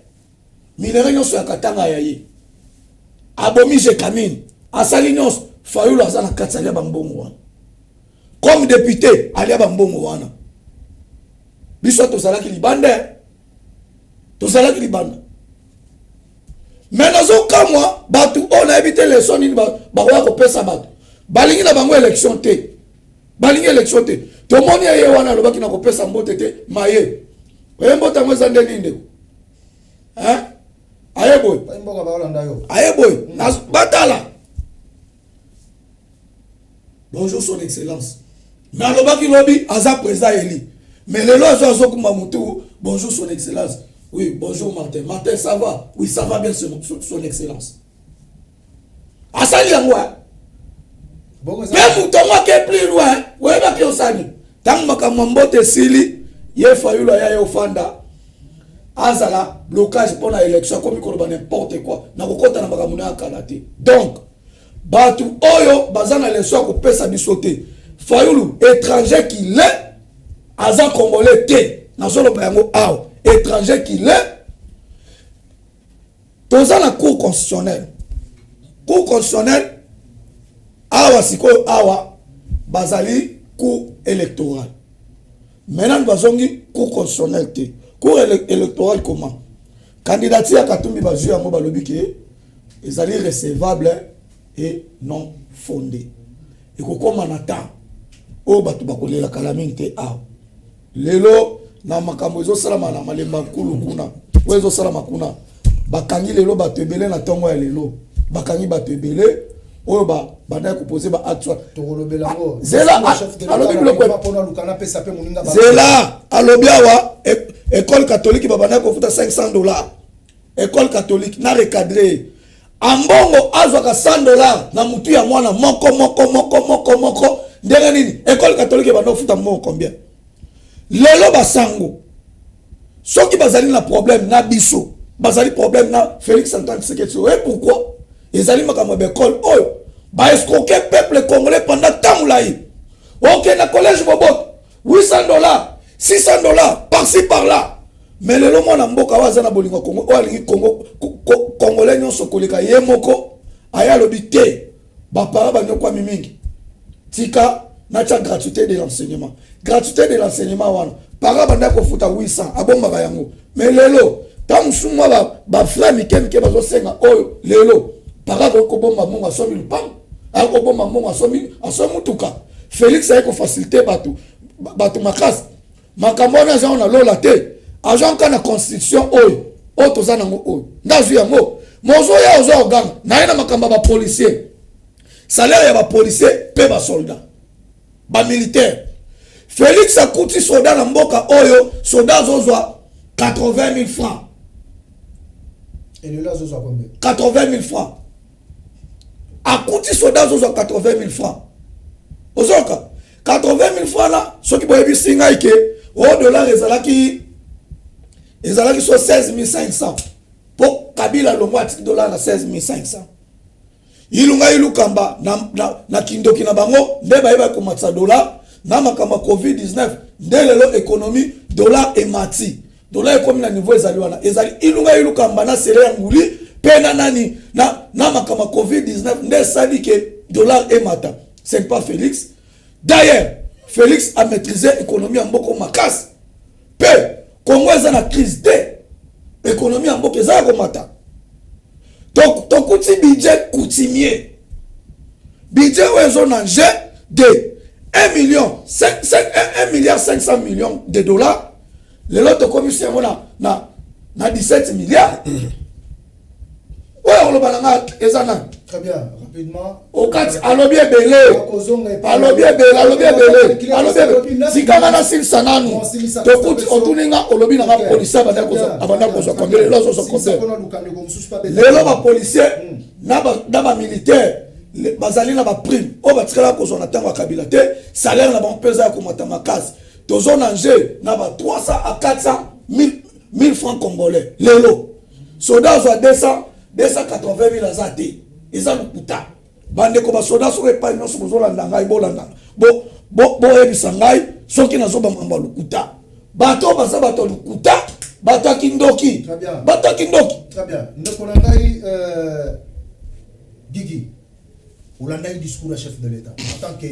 Minerai nyonso ya Katanga ya ye, abomi Gécamines, asali nyonso. Fayulu aza na kati, alia bambongo wana comme député, alia bambongo wana. Biso tozalaki libanda, tozalaki libanda. Me nazokamwa bato oyo, nayebi te leçon nini bakoya kopesa bato. Balingi na bango élection te, balingi élection te. Tomoni ye wana alobaki na kopesa mbote te. Maye oye, mbote yango eza nde nini, ndeko? Aye boye. Mboka baolanda yo. Aye boye, batala: "Bonjour, son excellence." Mais alobaki lobi aza président élu, mais lelo azo azokumba motu: "Bonjour, son excellence." "Oui, bonjour Martin. Martin, ça va?" "Oui, ça va bien, son excellence." Asali yango mpe moto yango ake plus loin. Oyebaki osani ntango makambo ya mbote esili, ye Fayulu aya, ye ofanda, azala blocage mpo na élection. Akomi koloba n'importe quoi na kokɔta na makambo na ya kala te. Donc bato oyo baza na leçon ya kopesa biso te. Fayulu, étranger qu'il est, aza congolais te. Nazoloba yango awa, étranger qu'il est. Toza na Cour constitutionnelle. Cour constitutionnelle awa sikoyo, awa bazali cour électorale. Maintenant bazongi Cour constitutionnelle te, cour électorale. Comment candidature ya Katumbi bazwi yango, balobi ke ezali recevable et non fondé? Ekokóma na temps oyo bato bakolela kala mingi te. Awa lelo na makambo ezosalama na Malemba Nkulu kuna, oyo ezosalama kuna, bakangi lelo bato ebele. Na ntongo ya lelo bakangi bato ebele oyo bandaki kopose baacte wana. Tokolobela yango. Zela, alobi biloko. Mpona luka napesa mpe moninga. Zela, alobi awa école catholique babandaki kofuta 500 $. École catholique na recadre ambongo azwaka 100 $ na mutu ya mwana moko moko moko moko moko. Ndenge nini école catholique ebanda kofuta mbongo combien? Lelo basango soki bazali na problème na biso, bazali problème na Félix Antoine Tshisekedi. Et pourquoi? Ezali makambo ya baekole oyo baescroquer peuple congolais pendant ntango molai. Okende na collège Boboto, 800 $, 600 $, par-ci par-là. Mais lelo mwana mboka oyo aza na bolingo ya Congo, oyo alingi Congo, congolais nyonso koleka ye moko, aye alobi te: baparent banyokwami mingi, tika natia gratuité de l'enseignement. Gratuité de l'enseignement wana, parent bandaki kofuta 800, abombaka yango. Mais lelo ntango mosusu mwa bafrais mike mike bazosenga oyo, lelo parent akoki kobomba mbongo, asombi lupango, akoki kobomba mbongo, asombi mutuka. Félix aye kofaciliter bato makasi. Makambo wana aza na lola te, azwa nka na constitution oyo, oyo toza nango, oyo nde azwi yango. Mozoya ozwa oganga naye na makambo ya bapolicier, salaire ya bapolicier mpe basoldat, bamilitaire. Félix akuti soda na mboka oyo, soda azozwa 80 000 francs. Elelo azozwa combien? 80 000 francs. Akuti soda azozwa 80 000 francs. Ozoka 80 000 francs na soki boyebisi ngai ke o dollar ezalaki so 16 500, mpo Kabila longo atiki dollar na 16 500. Ilunga Ilukamba na kindoki na bango nde bayeba komatisa dollar na makambo ya COVID-19. Nde lelo économie, dollar emati, dollar ekomi na niveau ezali wana. Ezali Ilunga Ilukamba na sele ya nguli mpe na nani na makambo ya COVID-19 nde esali ke dollar emata. Ce n'est pas Félix. D'ailleurs, Félix a maîtrisé économie ya mboka makasi, mpe Congo eza na crise te. Économie ya mboka eza ya komata. Tokuti budget coutumier, budget oyo ezonange de 1 million 5, 5, 1 milliard 500 millions de dollars. Lelo tokomisi yango na 17 milliards. Oyo koloba na nga eza nani? Très bien. Okati alobi ebele, alobi ebele, alobi ebele, alobi ebele. Tikanga nasilisa nanu. Tokuti otuni nga, olobi nanga policier abanda kozwa combien, lelo azozwa combien. Lelo bapolicier na bamilitaire bazali na baprime oyo batikalaka kozwa na ntango ya Kabila te. Salaire na bango mpe eza ya komata makasi. Tozo nage na ba 300 à 400 1000 francs congolais. Lelo soda azwa 200 280 000 aza te, eza lokuta. Bandeko basoda, soki epai nyonso bozolanda ngai, bolanda, boyebisa ngai soki nazobamamba lokuta. Bato oyo baza bato ya lokuta, bato ya kindoki, bato ya kindoki. Très bien. Ndeko na ngai Gigi, olandaki discours ya chef de l'État en tant que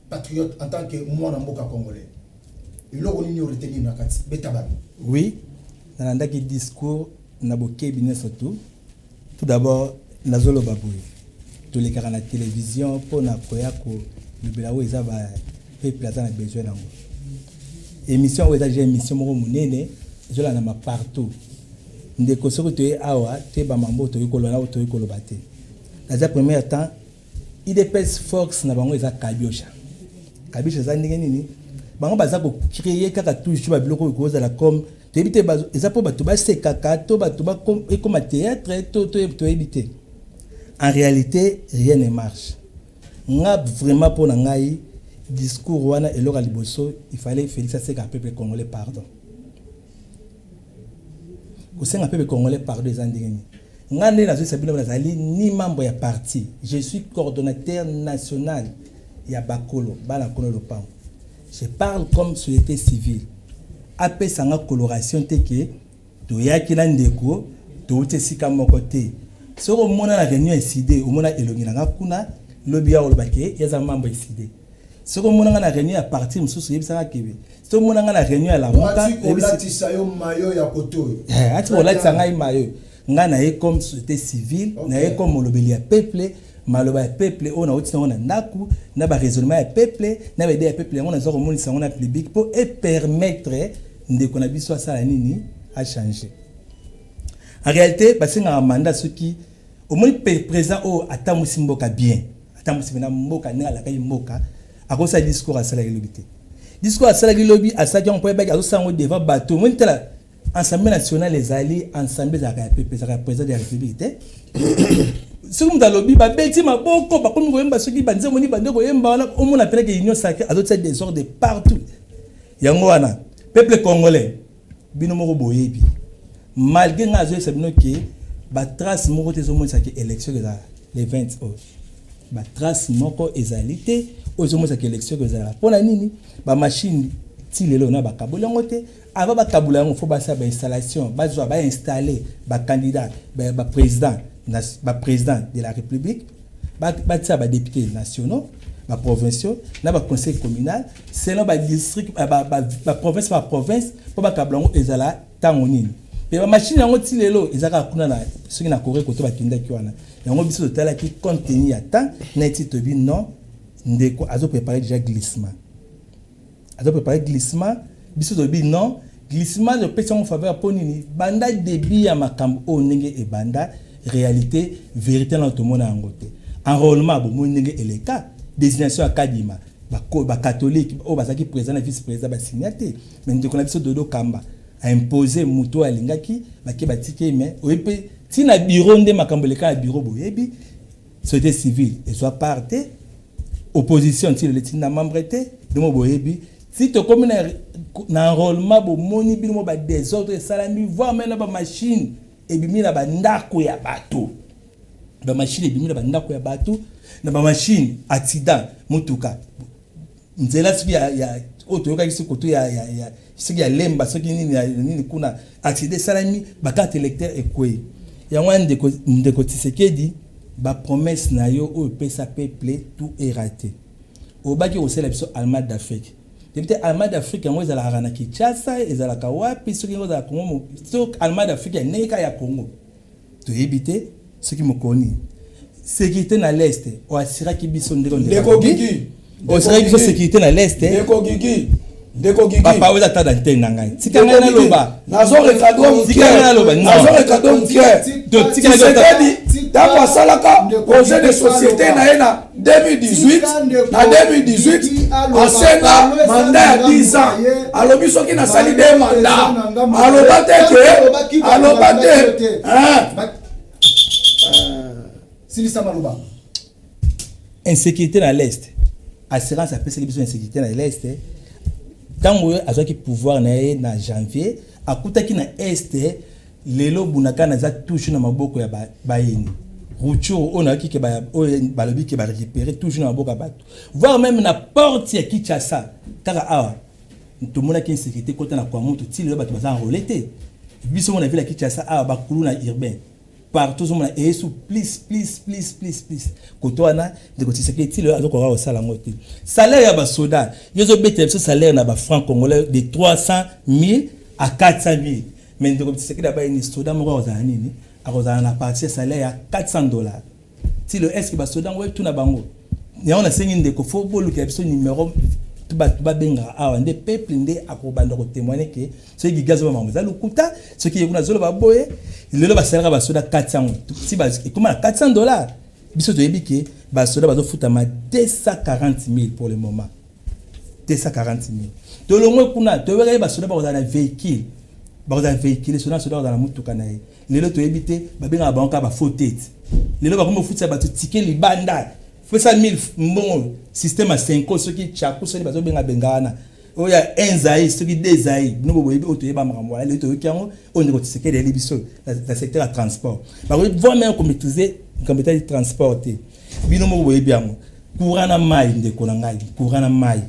patriote, en tant que mwana mboka congolais, eloko nini oretenir na kati? Beta bano. Oui, nalandaki discours na bokebi nyonso. Tout d'abord, nazoloba boye: tolekaka na télévision mpona koya kolobela oyo eza bapeuple aza na besoin nango. Émission oyo eza déjà émission moko monene, ezolandama partout. Ndeko, soki toye awa, toyeba mambo toyei koloba na oyo toyei koloba te. Naza premier temps, UDPS force na bango eza kabiosha. Kabiosha eza ndenge nini? Bango baza kocréer kaka toujours babiloko oyo kozala comme toyebi te, eza mpo bato basekaka to bato ekoma théâtre to toyebi te. En réalité, rien ne marche. Nga vraiment, mpo na ngai, discours wana, eloko ya liboso, il fallait Félix aseka peuple congolais pardon. Kosenga peuple congolais pardon eza ndenge nini? Nga nde nazoyesa bino, nazali ni membre ya parti, je suis coordonnateur national ya bakolo bana kolo lopango. Je parle comme société civile. Apesanga coloration te ke toyaki na ndeko, touti esika moko te. Soki omona na réunion ECiDé, omona elongi na nga kuna, lobi ya koloba ke eza membre ECiDé. Soki omona nga na réunion ya parti mosusu, oyebisanga kebe. Soki omona nga na réunion ya Lamuka, kolatisa yo mayo ya koto oyo. Ati kolatisa ngai mayo. Ngai naye comme société civile, naye comme molobeli ya peuple. Maloba ya peuple oyo nauti nango na ndako, na baraisonnement ya peuple, na baidée ya peuple, yango naza komonisa yango na public mpo epermettre ndeko na biso asala nini? Achange. En réalité, basengaka mandat soki omoni président oyo atambwisi mboka bien, atambwisi mpena mboka ndenge alakaki mboka. Akosala discours asalaki lobi te. Discours asalaki lobi, asalaki yango mpo yebaki azosala yango devant bato. Omoni, tala, Assemblée nationale ezali assemblée, ezalaka ya peuple, ezalaka ya président de la République te. Soki moto alobi, babeti maboko, bakomi koyemba, soki banzembo nini bande koyemba wana, omona mpenake Union sacrée azotia désordre partout. Yango wana, peuple congolais, bino moko boyebi, malgré ngai azoyebisa bino ke batrace moko te ezomonisaka élection ezala le 20 oyo. Batrace moko ezali te oyo ezomonisaka élection ezala. Mpona nini? Bamachine ti lelo na bakaboli yango te. Avant bakabula yango, fo basala bainstallation, bazwa bainstalle bacandidat, baprésident, baprésident de la République, batia badéputé nationaux, baprovinciaux na baconseil communal selon badistrict, baprovince, baprovince, mpo bakabula yango ezala ntango nini. Mpe bamachine yango ti lelo eza kaka kuna na soki na Corée koto bakendaki wana. Yango biso totalaki compte tenu ya temps na eti tobi non, ndeko azoprépare déjà glissement, azoprépare glissement. Biso tobi non, glissement topesi yango faveur. Mpo nini? Banda début ya makambo oyo, ndenge ebanda, réalité, vérité na tomona yango te. Enrôlement, bomoni ndenge eleka. Désignation ya Kadima, bacatholique oyo bazalaki président na vice président basinya te, mais ndeko na biso Dodo Kamba aimpose moto oyo alingaki, bake batiki ye. Mais oyebi mpe ntina bureau nde makambo eleka na bureau. Boyebi, société civile ezwa part te, opposition ntina lelo na membre te. Ndenge boyebi, si tokomi na enrôlement, bomoni bino mo badésordre esalami, voire même na bamachine ebimi na bandako ya bato. Bamachine ebimi na bandako ya bato, na bamachine accident motuka nzela soki ya oyo toyokaki soki koto ya soki ya Lemba, soki nini ya nini kuna, accident esalami, bacarte électeur ekwei. Yango wana, ndeko Tshisekedi, bapromesse na yo oyo epesa peuple, tout est raté. Obaki kosala biso Allemagne d'Afrique. Toyebi te Allemagne d'Afrique yango ezalaka na Kinshasa, ezalaka wapi? Soki yango ezalaka Congo, so Allemagne d'Afrique ya ndenge kaka ya Congo, toyebi te soki mokoni. Sécurité na l'Est, oassuraki biso ndenge Ndeko Gigi. Oassuraki biso sécurité na l'Est. Ndeko Gigi, ndeko Gigi. Papa, oyo eza ta d'antenne na ngai, tika ngai naloba. Nazo recadrer moke. Tika ngai naloba. Nazo recadrer moke. Tshisekedi. Ntango asalaka projet de société na ye na 2018, na 2018 asenga mandat ya 10 ans. Alobi soki nasali deux mandats, aloba te ke, aloba te. Silisa maloba. Insécurité na l'Est, assurance apesaki biso insécurité na l'Est. Ntango oyo azwaki pouvoir na ye na janvier, akutaki na Est lelo Bunagana aza toujours na maboko ya bayini. Rutshuru oyo nayoki ke oyo balobi ke barécupéré, toujours na maboko ya bato, voire même na porte ya Kinshasa. Kaka awa tomonaki insécurité kota na Kwamouth, ti lelo bato baza enrôlé te. Biso mona ville ya Kinshasa awa, bakulu na urbain partout, ozomona eyesu plus, plus, plus, plus, plus. Koto wana, ndeko Tshisekedi ti lelo azokoka kosala yango te. Salaire ya basoda, yo ozobetela biso salaire na bafranc congolais de 300 000 à 400 000, mais ndeko Tshisekedi abayini soda moko akozala nini, akozala na partie ya salaire ya 400 $. Ti lelo, est ce que basoda yango etuna bango yango? Nasengi ndeko, fo bolukela biso numéro to bato babengaka awa nde peuple nde akobanda kotémoigne ke soki giga azoba makambo eza lokuta, soki ye kuna azoloba boye. Lelo basalaka basoda 400, si ekóma na 400 $. Biso toyebi ke basoda bazofutama 240 000 pour le moment, 240 000. Tolongwe kuna, toyebaka ye basoda bakozala na véhicule, bakozala véhicule, soda soda bakozala na mutuka na ye. Lelo toyebi te, babengaka bango kaka bafaux tête. Lelo bakomi kofutisa bato ticket libanda, pesa 1000 mbongo, système ya 5, soki tchaku, soki bazobenga benga wana oyo ya 1 zai, soki 2 zai. Bino boyebi oyo, toyeba makambo wana. Lelo toyoki yango oyo ndeko Tshisekedi ayeli biso na secteur ya transport. Bakoki vraiment komaîtrise likambo etali transport te. Bino moko boyebi yango. Courant na mai, ndeko na ngai, courant na mai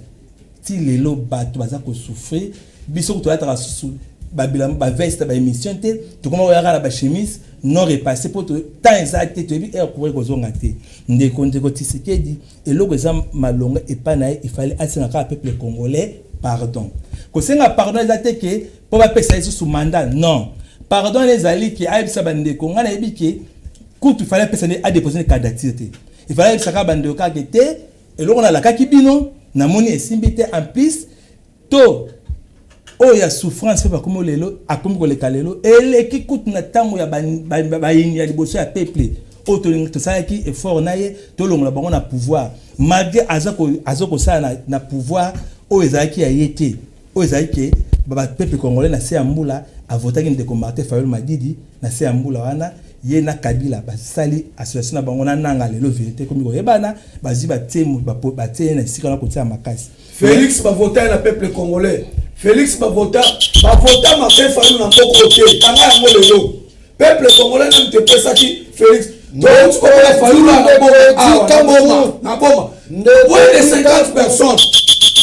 ti lelo bato baza kosouffrir. Biso toyataka susu baveste, baémission te, tokoma koyaka na bachemise non repassé mpo temps eza te. Toyebi heure courant kozonga te. Ndeko Tshisekedi, eloko eza malonga epai na ye, ifale asenga kaka peuple congolais pardon. Kosenga pardon eza te ke mpo bapesa ye susu mandat, non. Pardon wana ezali ke ayebisa bandeko. Ngai nayebi ke kutu ifale apesa nde adépose ne candidature te. Ifale ayebisa kaka bandeko kaka te: eloko nalakaki bino, namoni esimbi te. En plus to oyo ya souffrance mpe bakomi lelo, akomi koleka lelo, eleki kutu na ntango ya bayini ya liboso ya peuple oyo tosalaki effort na ye tolongola bango na pouvoir, malgré aza kosala na pouvoir oyo ezalaki ya ye te, oyo ezalaki ke bapeuple congolais na se ya mbula avotaki ndeko Martin Fayulu Madidi. Na se ya mbula wana, ye na Kabila basali association na bango na nanga. Lelo vérité ekomi koyebana, bazwi, batie batie ye na esika wana kotia makasi. Félix bavota ye na peuple congolais. Félix bavota Martin Fayulu na mboka te. Tanga yango lelo, peuple congolais nani tepesaki Félix? Touti komona Fayulu na Boma, moins de 50 personnes.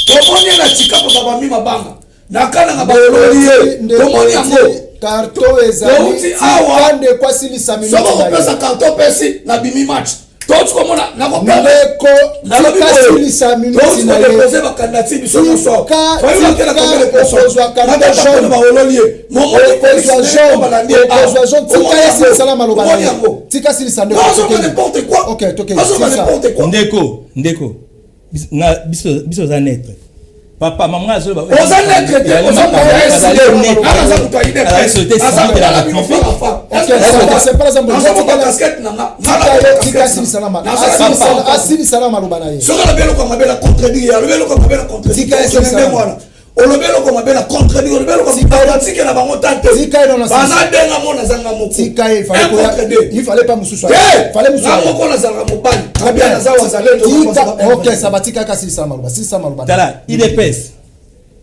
Tomoni ye na Tshikapa, babami mabanga na Kananga, balololi ye. Tomoni yango. Carton ezali awa. Ndeko asilisa. Soki okopesa carton, pesi nabimi match. Touti komona. Ndeko, asilisa minute na ye. Kodépose bacandidature biso nyonso. Fayulu akenda combien de personnes? Baololi ye. Okozwa jaune, okozwa jaune. Tika ye asilisala maloba na ye, tika asilisa, ndeko. N'importe quoi. Ok, toke. N'importe quoi. Ndeko, biso oza neutre, papa mama azoloba. Oza neutre te, oza aza moto ya UDPS. Casquette na nga. Asilisa na maloba na ye. Soki alobi eloko mabe na contredire, alobi eloko mabe na contredire ndenge wana, olobi eloko mabe na contredire, olobi eloko batikela bango ta te. Baza ndenga mo, nazanga moko. Tika ye, il fallait pas mosusu. Fallait mosusu nga moko nazalaka mobali bien, naza wazalendo. Ok, ça va, tika kaka, silisa maloba, silisa maloba. Tala, UDPS,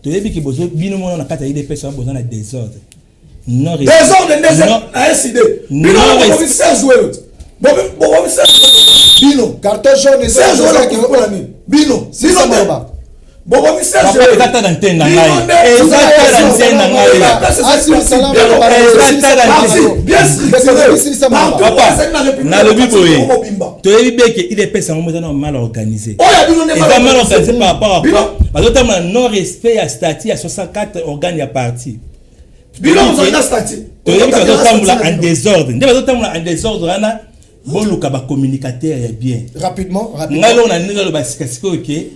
toyebi ke bozo bino mona na kati ya UDPS wana boza na désordre. Non, désordre nde na SID. Bino bokomi Serge oyo, bokomi Serge bino. Carton jaune. Serge oyo mpona nini? Bino, bino te bokomi Serge. Eza ta na ntene na ngai, eza ta na ntene na ngai, eza ta na. Papa, nalobi boye, toyebi beke UDPS yango eza na mal organisé, eza mal organisé par rapport à quoi? Bazotambola non respect ya statut ya 64 organe ya parti. Toyebi bazotambola en désordre, nde bazotambola en désordre wana. Boluka bacommunicateur ya bien. Rapidement. Ngai loko na ndenge aloba sikasikoyo ke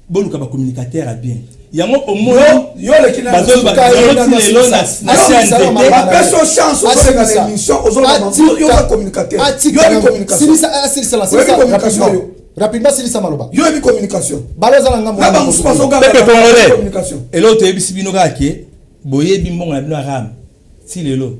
Boluka bacommunicateur ya bien. Yango omoni Yo oleki na bazoloba yango ti lelo na se ya nzete. Bapesi yo chance, ozoleka na émission, ozoloba, yo oza communicateur, yo yebi communication. Asilisa. Oyebi communication, yo. Rapidement, silisa maloba. Yo yebi communication. Balo eza na ngambo. Na bamosusu bazoganga. Peuple congolais, communication. Eloko toyebisi bino kaka ke boyebi mbongo na bino ya RAM ti lelo,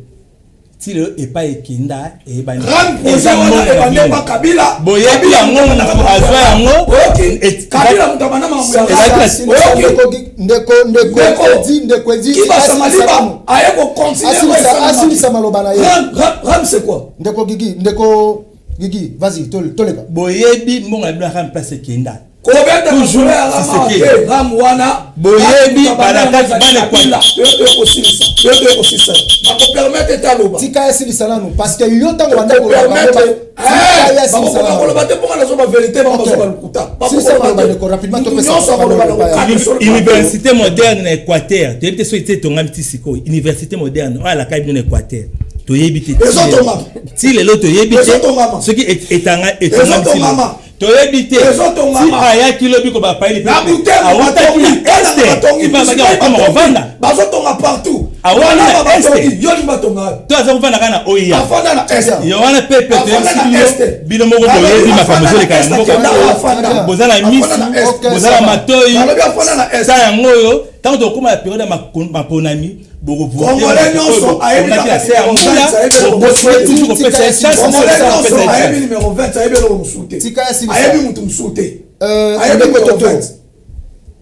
ti lelo epai ekenda eyebani. RAM projet Eza wana mbongo na ebande bino. pa Kabila. Boyebi Kabila yango, moto abanda moto makambo azwa ya yango. Oyoki? Kabila moto abanda makambo ya RAM. Oyoki? Ndeko, ndeko. Ndeko. Edi, ndeko Edi. Kibasa asilisa Maliba nanu. aye kocontinue. Asilisa maloba na ye. RAM, RAM, RAM, c'est quoi? Ndeko Gigi, ndeko Gigi, vas-y, toleka. Boyebi mbongo na bino ya RAM place ekenda. Kobeta Toujours masolo ya RAM awa Tshisekedi. te. RAM wana Boyebi RAM moto abanda balakaki yango ezali bana Kabila. Toyo kosilisa, toyo kosilisa, bakopermettre ete aloba. Tika ye asilisa nanu, parce que yo ntango banda koloba bango Permettre. tika ye asilisa Bakokoka nanu. koloba te mponga nazoba vérité, bango Ok. bazoba lokuta. Silisa maloba, ndeko, rapidement, topesa Nyonso akoloba na papa. kokata solo. Université moderne na Équateur, toyebi te soki te etongami ti sikoyo. Université moderne oyo alakaki bino na Équateur, toyebi te. Ezotongama. Ti lelo toyebi te Ezotongama. soki etongami ti lelo. Ezotongama. Toyebi te. Ezotongama. Ti ayaki lobi ko bapaili Na Butembo awutaki batongi, na Kananga este batongi, epai abaki bisika akokoma batongi. kovanda. Bazotonga partout. Awali Wana na batongi, Este. yo lingi batonga wapi? To aza kovanda kaka na oya. Afanda na Este. Yo wana pepe, Afanda toyebisi na bino, Este. bino moko boyebi makambo ezoleka na Afanda mboka. na Este, afanda. Boza na Afanda misu, na Este. Ok, boza na ça va. matoi. Nalobi afanda na Este. Ta yango oyo, ntango tokóma na période ya maponami, Congolais nyonso ayebi bokovote se ya kaka mbula, numéro bokosi toujours kopesa ye chance. Congolais kopesa nyonso ye chance. ayebi numéro 20, ayebi eloko mosusu te. Tika ya silisa. Ayebi mutu mosusu te. Ayebi Ndeko numéro Toto, 20.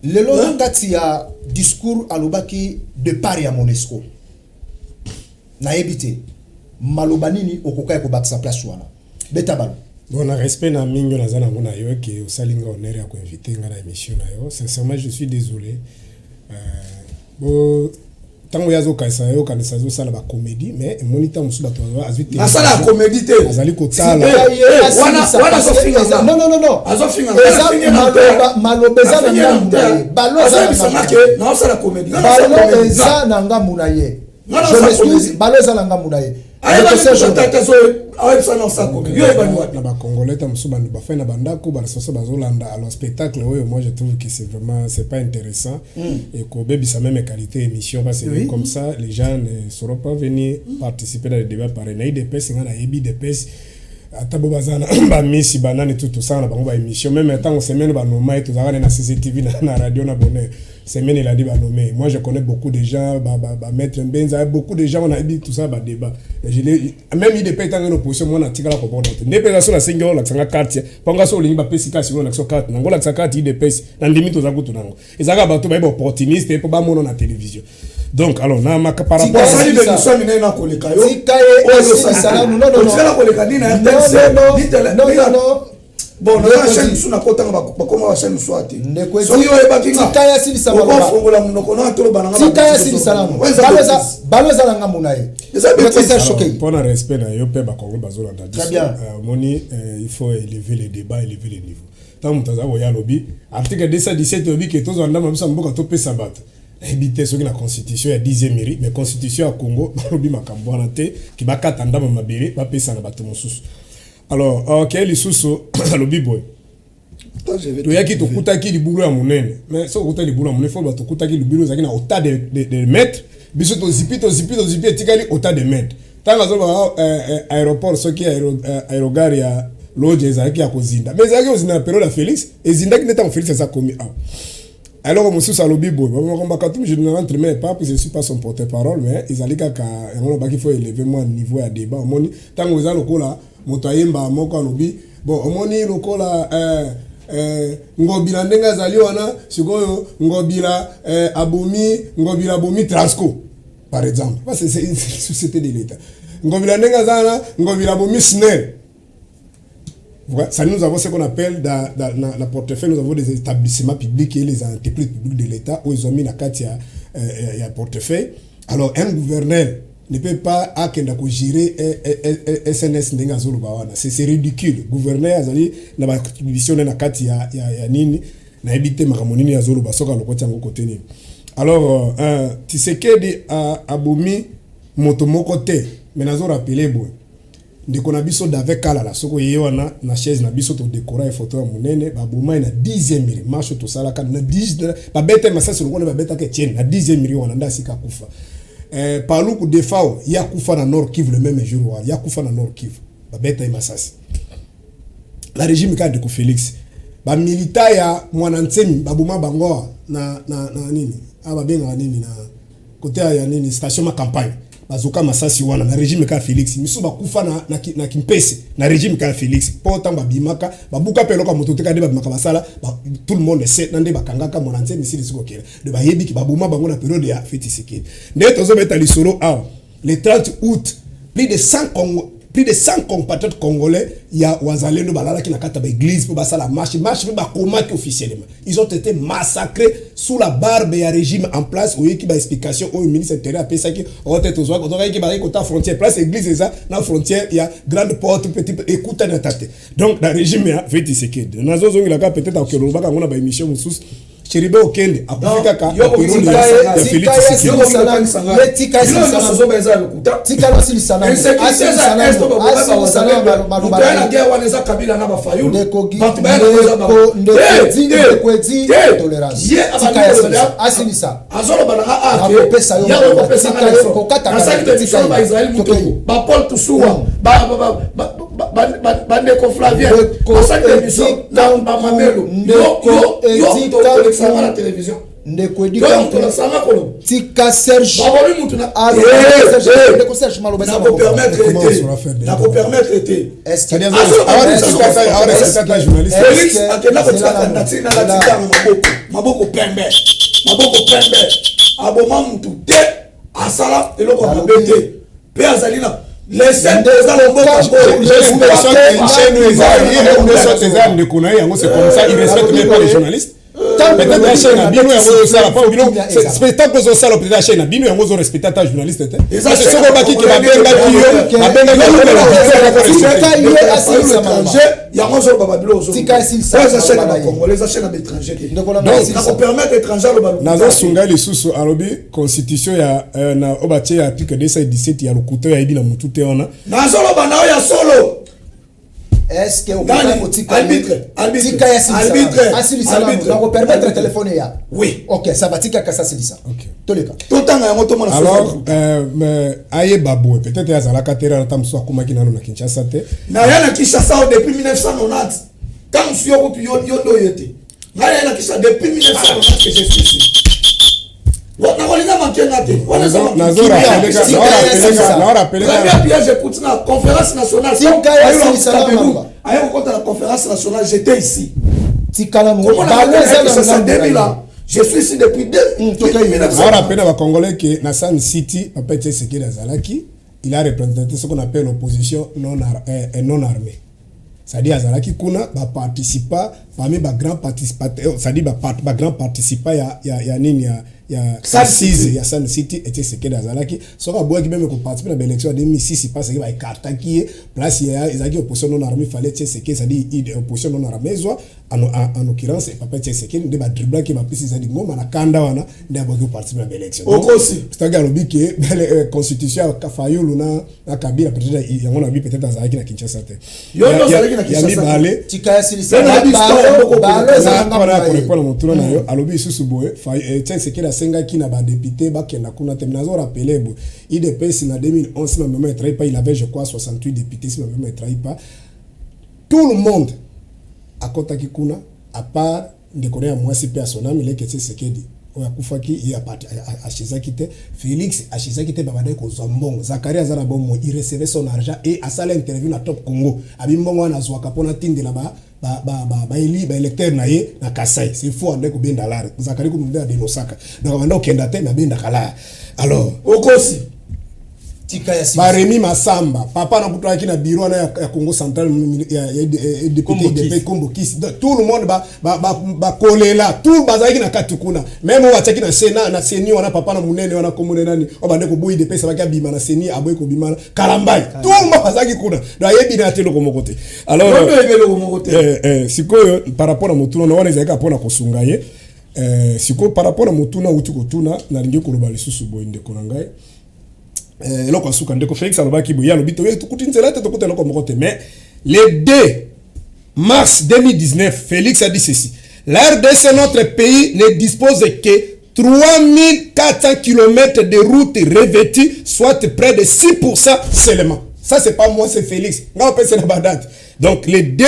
lelo na kati ya discours alobaki départ ya Monusco, nayebi te maloba nini okoka ya kobakisa place wana. Beta balo. Bon, na respect na mingi oyo naza nango na yo, ke osali nga honneur ya koinvite nga na émission na yo, sincèrement je suis désolé. Bo ntango ye azokanisa, yo okanisa azosala bacomédie, mais emoni ntango mosusu bato azwi Nasala ya comédie te. Azali kotala. Eh, eh, wana azofinga nga. Non, non, non, non. Azofinga nga. Eza Nafingi na te. maloba eza na Nafingi na ngambu te. na ye. Balo eza na Azoyebisa ngambu nga na ke ye. naosala comédie. Nga nasala Balo comédie. eza na ngambu na ye. Nga Je nasala m'excuse, comédie. balo eza na ngambu na ye. Ayebani Ndeko Serge. kuta tata ayebisa na osala comédie. Yo oyebani wapi? Na bacongolais ta mosusu bando bafai na bandako balasoso bazolanda. Alors spectacle oyo, moi je trouve que c'est vraiment, c'est pas intéressant et kobebisa même qualité émission, parce que comme ça les gens ne sauront pas venir participer dans le débat. Pareil na UDPS, nga nayebi UDPS, ata bo baza na bamisi banani tu, tosala na bango baémission. Même ntango semaine banoma ye, tozalaka ne na CCTV na radio na Bonheur, semaine elandi banome. Moi je connais beaucoup de gens, bamaître Mbenza, beaucoup de gens, on ayebi tout ça, badébat. Même UDP ntango na opposition, mwana atikala kopona te. Nde mpenza so nasengi oyo olakisanga carte, mpo nga so olingi bapesi kasi oyo olakisa carte nango, olakisa carte UDPS na ndimi toza kutu nango. Ezalaka bato bayeba opportuniste mpo bamona na télévision. Donc alors na maka par rapport Osali bémission minene na koleka yo. Tika ye asilisa nanu. Non, non, non. Otikala koleka ni na Non, RTNC, non, ni télé. non, non, non. Bon, naza Ndeko na chaîne Edi. mosusu, nakotanga bakoma bachaîne mosusu ate. Ndeko Edi, Soki oyebaki nga, tika ye asilisa maloba. okofongola monoko na toloba na nga. Tika ye asilisa nanu. Oyo eza bêtise. Balo eza na ngambu na ye. Eza Ndeko bêtise. Serge Shokei. Mpona respect na yo mpe bakongo bazolanda biso, Très bien. Omoni, il faut élever le débat, élever le niveau. Ntango moto aza koya alobi article 217 elobi ke tozwa ndambo biso ya mboka topesa bato, nayebi te soki na constitution ya 10e ri, mais constitution ya Congo balobi makambo wana te, ke bakata ndambo mabele bapesa na bato mosusu. Alors ok, lisusu alobi boye: toyaki tokutaki libulu ya monene. Mais soki okutaki libulu ya monene, fo bato tokutaki libulu ezalaki na autant de mètre, biso tozipi, tozipi, tozipi, etikali autant de mètre. Ntango azoloba aéroport, soki aérogare ya Lodja ezalaki ya kozinda, mais ezalaki kozinda na période ya Félix, ezindaki nde ntango Félix aza komi awa. Alors mosusu alobi boye, makambo Katumbi, je ne rentre même pas parce que je suis pas son porte-parole, mais ezali kaka yango nalobaki, faut élever mwa niveau ya débat. Omoni ntango eza lokola moto ayemba moko alobi bon, omoni lokola Ngobila ndenge azali wana sikoyo, Ngobila abomi, Ngobila abomi Transco par exemple, parce que c'est une société de l'État. Ngobila ndenge aza wana, Ngobila abomi SNEL. Voilà. Ça, nous avons ce qu'on appelle dans la portefeuille, nous avons des établissements publics et les entreprises publiques de l'État où ils ont mis la carte ya portefeuille. Alors, un gouverneur ne peut pas akenda gérer SNS ndenge azoloba wana. C'est ridicule. Gouverneur azali na ba attribution na kati ya nini, nayebi te makambo nini azoloba soki alokoti yango kote nini. Alors Tshisekedi abomi moto moko te, mais nazorappeler boye. Ndeko na biso David Kalala, soki oye wana na chaise na biso, todekora ye photo ya monene. Baboma ye na 10e rue. Marche tosalaka na 10, babeta ye masasi lokola babetaka Etienne na 10e rue wana nde asika akufa. Paluku Defao, ye akufa na Nord Kivu le même jour wana. Ye akufa na Nord Kivu, babeta ye masasi la régime kaka ndeko Félix. Bamilita ya Mwana Nsemi baboma bango na nini awa, babengaka nini, na kote ya nini, station ma campagne, bazoka masasi wana na régime kaka Félix. Misusu bakufa na Kimpese na régime kaka Félix, mpo ntango babimaka babuka mpe eloko ya moto teka nde babimaka basala tout le monde sait na nde bakangaka Mwana Nsemi sili sikokela de bayebiki baboma bango na période ya Félix Tshisekedi. Nde tozobeta lisolo awa, le 30 août, plus de 100 compatriotes congolais ya Wazalendo balalaki na kati ya baéglise mpo basala marche. Marche mpe bakomaki officiellement, ils ont été massacrés sous la barbe ya régime en place. Oyoki baexplication oyo ministre intérieur apesaki oyo te, tozwaki bazalaki kota frontière, place église eza na frontière ya grande porte, petit ekutani ata te. Donc na régime ya Félix Tshisekedi, nazozongelaka peut-être akokende olobaka yango na baémission mosusu. Chérubin Okende akufi kaka na période ya Félix Tshisekedi. Tika nasilisa. Guerre wana eza Kabila na bafayulu. Ndeko Edi, tolérance, asilisa. Azoloba na Nakopesa yo. Nasali baisrael Mutoko, bapaul Tusuwa, bandeko Flavien, basali émission na bamamelo tolekisanga na télévision. Ndeko Edi, tolakisanga koloba. Tika Serge. Babomi mutu. Ndeko Serge, maloba. Nakopermettre te, nakopermettre te. Félix akenda kotika candidature na latika yango maboko, maboko pembe, maboko pembe. Aboma mutu te, asala eloko ya mabe te, mpe azali na Eza ndeko na ye yango, c'est comme ça, il respecte même pas les journalistes. Peut-être chaîne na bino yango ozosala mpo bino spectacle ozosala, peut-être chaîne na bino yango ozorespecte ata journaliste te. Soki obaki ke babengaki yo, babengaki. Yango ozoloba babilo, eza chaîne ya bacongolais, eza chaîne ya baétranger te. Nakopermettre étranger aloba. Nazosunga lisusu, alobi constitution ya na oyo batie ya article 217 ya lokuta oyo ayebi na motu te wana. Nazoloba na oyo ya solo. Est-ce que okoki kotika ya asilisa? Nakopermettre telefone ya. Oui. Ok, ça va, tika kasi asilisa, toleka. Totanga yango, tomona. Alors ayeba boye, peut-être azalaka te ata mosusu akomaki nano na Kinshasa te. Naya na Kinshasa depuis 1990. Ntango mosusu yo kutu yo nde oye te. Ngai naya na Kinshasa depuis 1990 que je suis ici. Nakolinga makenga te. Premier piège ekuti na conférence nationale. Aye kokota na conférence nationale, j'étais ici. Tikala. Je suis ici depuis Rappeler na bacongolais ke na Sun City, papa Tshisekedi azalaki, il a représenté ce qu'on appelle l'opposition non armée, c'est-à-dire azalaki kuna baparticipa parmi bagrand participateurs, c'est-à-dire bagrand participant ya nini, ya assise ya Sun City. Etienne Tshisekedi azalaki. Soki aboyaki même koparticiper na baélection ya 2006, parce que baécartaki ye place ya ezalaki opposition non armée, fallait Tshisekedi, c'est-à-dire opposition non armée ezwa, en l'occurrence papa Tshisekedi, nde badriblaki, bapesi ezali ngoma na kanda wana nde aboyaki koparticiper na baélection. Okosi. C'est-à-dire alobi ke constitution ya Fayulu na Kabila, peut-être yango na bi, peut-être azalaki na Kinshasa te. Ya mibale, korépondre motuna na yo, alobi lisusu boye, Etienne Tshisekedi asengaki na badéputé bakenda kuna te. Nazo rappeler boye, UDPS na 2011, si ma mémoire ne trahit pas, il avait, je crois, 68 députés, si ma mémoire ne trahit pas. Tout le monde akɔtaki kuna à part ndeko na ya mwasi mpe asonami leke Tshisekedi oyo akufaki, ye achezaki te. Félix achezaki te. Babandaki kozwa mbongo. Zakari aza na bomoi, il recevait son argent et asala interview na Top Congo, abi mbongo wana azwaka mpona tindela baeli baélecteur na ye na Kasai. C'est faux. Ande kobenda lare, Zakari kumu nde adenosaka, donc abanda kokenda te, nabendaka lare. Alors okosi. Baremi Masamba, papa nakutaki na bureau wana ya Congo Central ya député DP Kombo Kisi. Tout le monde bakolela, tout bazalaki na kati kuna, même oyo batiaki na Sénat, na CENI wana, papa na monene wana, komone nani, oyo bande koboyi DP, sabaki abima na CENI, aboyi kobima, Kalambai, tout le monde bazalaki kuna. Donc ayebi na te eloko moko te. Alors sikoyo, par rapport na motuna na wana, ezalaki mpona kosunga ye. Sikoyo, par rapport na motuna auti kotuna, nalingi koloba lisusu boye, ndeko na ngai. Eloko ya suka, ndeko Félix alobaki boye, alobi tokuti nzela te, tokuti eloko moko te. Mais le 2 mars 2019, Félix a dit ceci: "La RDC, notre pays, ne dispose que 3400 km de routes revêtues, soit près de 6% seulement." Ça, c'est pas moi, c'est Félix. Nga opesa na badate. Donc le 2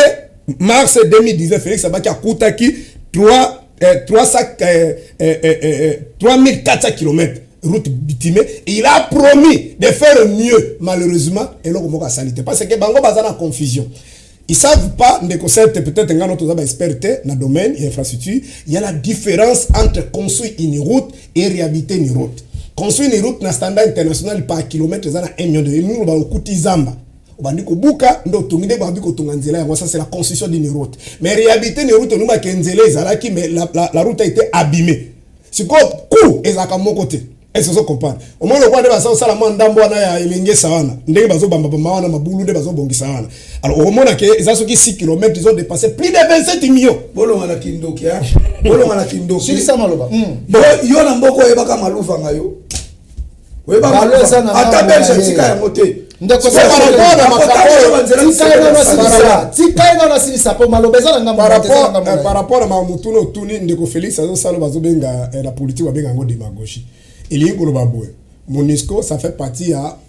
mars 2019, Félix abaki akutaki 3 300, 3400 km route bitumée. Il a promis de faire mieux. Malheureusement, eloko moko asali te, parce que bango baza na confusion, ils savent pas. Ndeko Sete, peut-être nga toza ba expert te na domaine ya infrastructure. Il y a la différence entre construire une route et réhabiliter une route. Construire une route na standard international, par kilomètre eza na 1 million de euro. Bakokuti zamba, obandi kobuka nde otongi, nde bandi kotonga nzela yango. Ça, c'est la construction d'une route. Mais réhabiliter une route, onubaki nzela ezalaki, mais la route a été abîmée. Sikoyo coût ezalaka moko te. Est-ce que comprendre? Omoni lokola nde baza kosala mwa ndambo wana ya elengesa wana, ndenge bazobambabamba wana mabulu, nde bazobongisa wana. Alors okomona ke eza soki 6 km, ils ont dépassé plus de 27 millions. Bolonga na kindoki, bolonga na kindoki. Silisa maloba. Yo na mboka oyebaka maluvanga, yo ata Belge atika yango te. Ndeko, tika ye nano asilisa, po maloba eza na ngambo. Par rapport na motuna otuni, ndeko Félix azosala, bazobenga na politique, babenga yango démagogie. Elingi koloba boye: MONUSCO, ça fait partie ya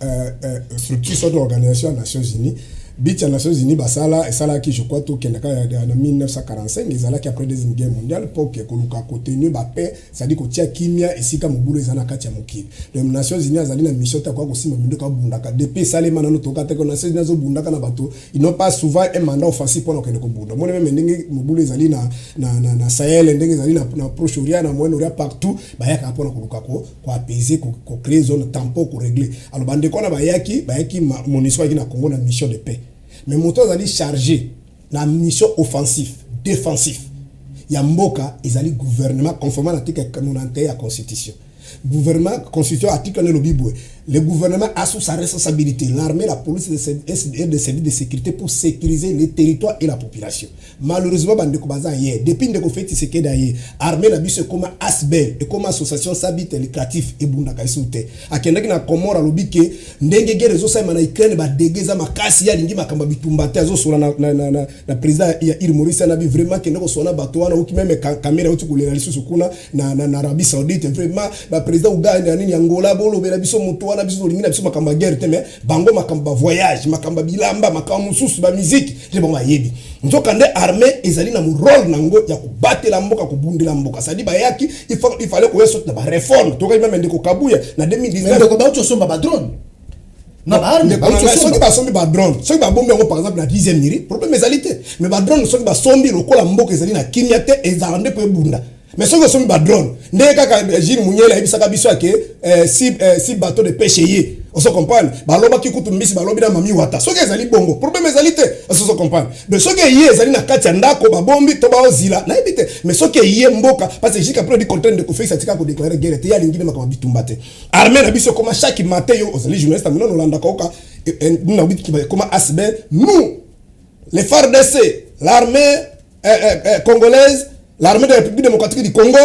structure, sorte d'organisation ya Nations Unies. But ya Nations Unies basala, esalaki, je crois, tokendaka na 1945, ezalaki après Deuxième Guerre mondiale, mpo ke koluka kotenir bapaix, c'est-à-dire kotia kimia esika mobulu eza na kati ya mokili. Donc Nations Unies azali na mission te akoka kosimba minduki abundaka. Depuis esalema nano toka te Nations Unies azobundaka na bato. Ils n'ont pas souvent un mandat offensif mpona kokende kobunda. Omoni même ndenge mobulu ezali na Sahel, ndenge ezali na Proche Orient, na Moyen Orient, partout, bayaka mpona koluka koapaiser, kocréer zone tampon, korégler. Alors bandeko wana bayaki, MONUSCO ayaki na Congo na mission de paix, mais moto azali chargé na mission offensif, défensif ya mboka ezali gouvernement, conformément na article 91 ya constitution. Gouvernement, constitution, article wana elobi boye: "Le gouvernement a sous sa responsabilité l'armée, la police et des services de sécurité pour sécuriser les territoires et la population." Malheureusement, bandeko baza ye, depuis ndeko Félix Tshisekedi aye, armée na biso ekoma ASBL, ekoma association sans but lucratif, ebundaka esu te. Akendaki na Comore, alobi ke ndenge guerre ezosalema na Ukraine, badégâts eza makasi, ye alingi makambo ya bitumba te. Azosola na président ya île Maurice, anabi vraiment kende kosola na bato wana. Oki même Kamerhe auti kolela lisusu kuna na Arabie Saoudite. Vraiment, baprésident Uganda, nini, Angola, bolobela biso moto wana. Biso tolingi na biso makambo ya guerre te, mais bango makambo bavoyage, makambo ya bilamba, makambo mosusu, bamiziki nde bango bayebi. Nzoka nde armée ezali na rôle nango ya kobatela mboka, kobundela mboka. C'est-à-dire bayaki, il fallait koya soki na baréforme. Tokaki même ndeko Kabuya na 2019. Ndeko, bauti osomba badrone na baarme. Soki basombi badrone, soki babombi yango par exemple na 10e miri, problème ezali te. Mais badrone, soki basombi, lokola mboka ezali na kimia te, ezala nde mpo ebunda. Mais soki osombi badrone, ndenge kaka Jules Munyele ayebisaka biso ake si bateau de pêche ye, ozo comprendre, balobaki kutu mbisi, balobi na mami wata. Soki ezali bongo, problème ezali te, ozo comprendre. Mais soki eye ezali na kati ya ndako, babombi to baozila, nayebi te. Mais soki eye mboka, parce que jusqu'à preuve du contraire, ndeko Félix atika kodéclare guerre te, ye alingi nde makambo bitumba te. Armée na biso ekoma chaque matin, yo ozali journaliste amino, olandaka oka na ekoma ASBL. Nous, les FARDC, l'armée congolaise, l'armée de la République démocratique du Congo,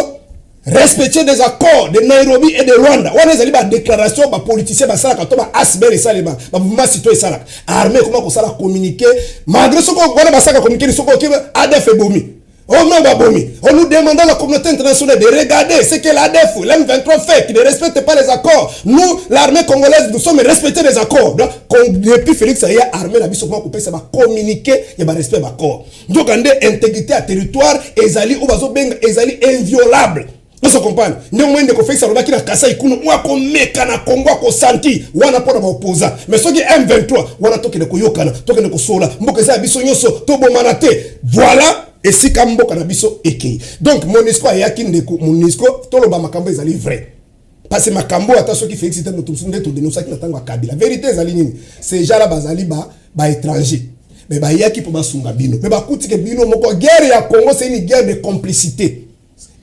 respecter des accords de Nairobi et de Rwanda. Wana ezali badéclaration bapoliticien basalaka to baASBL esalema, bamouvement citoyen esalaka. Armée ekoma kosala communiqué, malgré soko wana basalaka communiqué, soko oke ADF ebomi. Oh non, babomi. On nous demande à la communauté internationale de regarder ce que l'ADF, l'M23 fait, qui ne respecte pas les accords. Nous, l'armée congolaise, nous sommes respectés des accords. Donc, depuis Félix aya, armée na biso ko pesa ba communiqué, ya ba respect ba accord. Donc, ande intégrité ya territoire ezali oyo bazobenga ezali inviolable. Ozo comprendre ndenge mwe ndeko Félix alobaki na Kasai kuna, mwa komeka na Congo akosanti wana mpona baopposant. Mais soki M23 wana, tokende koyokana, tokende kosola, mboka eza ya biso nyonso, tobomana te. Voilà esika mboka na biso ekei. Donc MONUSCO ayaki, ndeko, MONUSCO, toloba makambo ezali vrai, parce que makambo ata soki Félix te, moto mosusu nde todénonçaki na ntango ya Kabila. Vérité ezali nini? Ces gens là bazali baétranger, mais bayaki mpo basunga bino, mais bakutike bino moko. Guerre ya Congo, c'est une guerre de complicité.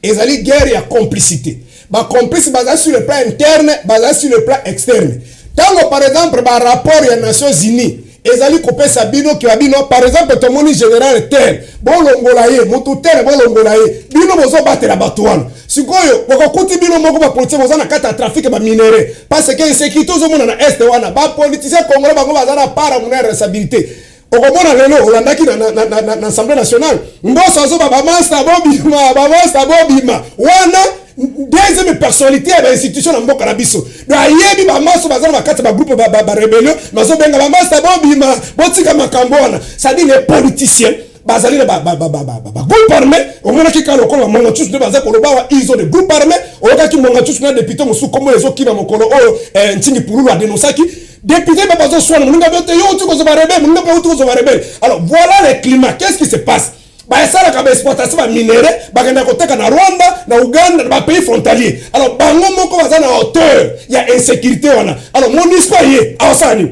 Ezali guerre ya complicité. Bacomplice bazali sur le plan interne, bazali sur le plan externe. Ntango par exemple barapport ya Nations Unies Ezali kopesa bino ke bino, par exemple, tomoni général tel, bolongola ye, motu tel, bolongola ye. Bino bozobatela bato wana. Sikoyo bokokuti bino moko bapoliticien boza na kati ya trafic baminerais, parce que insécurité ozomona na Est wana, bapoliticien congolais bango baza na part ya monene ya responsabilité. Okomona lelo olandaki na Assemblée nationale, Mboso azoba bamasta bobima, bamasta bobima. Wana deuxième personnalité ya bainstitution na mboka na biso. Donc ayebi bamaso baza na bakati ya bagroupe barébellion, bazobenga bamasta bobima, botika makambo wana. C'est-à-dire les politiciens bazali na bagroupe armé. Omonaki kaka lokola baMwangachuchu nde baza koloba awa, ils ont des groupes armés. Oyokaki Mwangachuchu na député mosusu, kombo ezokima mokolo oyo, Ntingi Pululu adénonçaki député mpe bazoswana, moninga mpe te yo outi kozwa barebelle, moninga mpe outi kozwa barebelle. Alors voilà le climat. Qu'est-ce qui se passe? Basalaka baexploitation baminerais, bakendaka koteka na Rwanda, na Uganda, na bapays frontalier. Alors bango moko baza na hauteur ya insécurité wana. Alors MONUSCO ye aosala nini?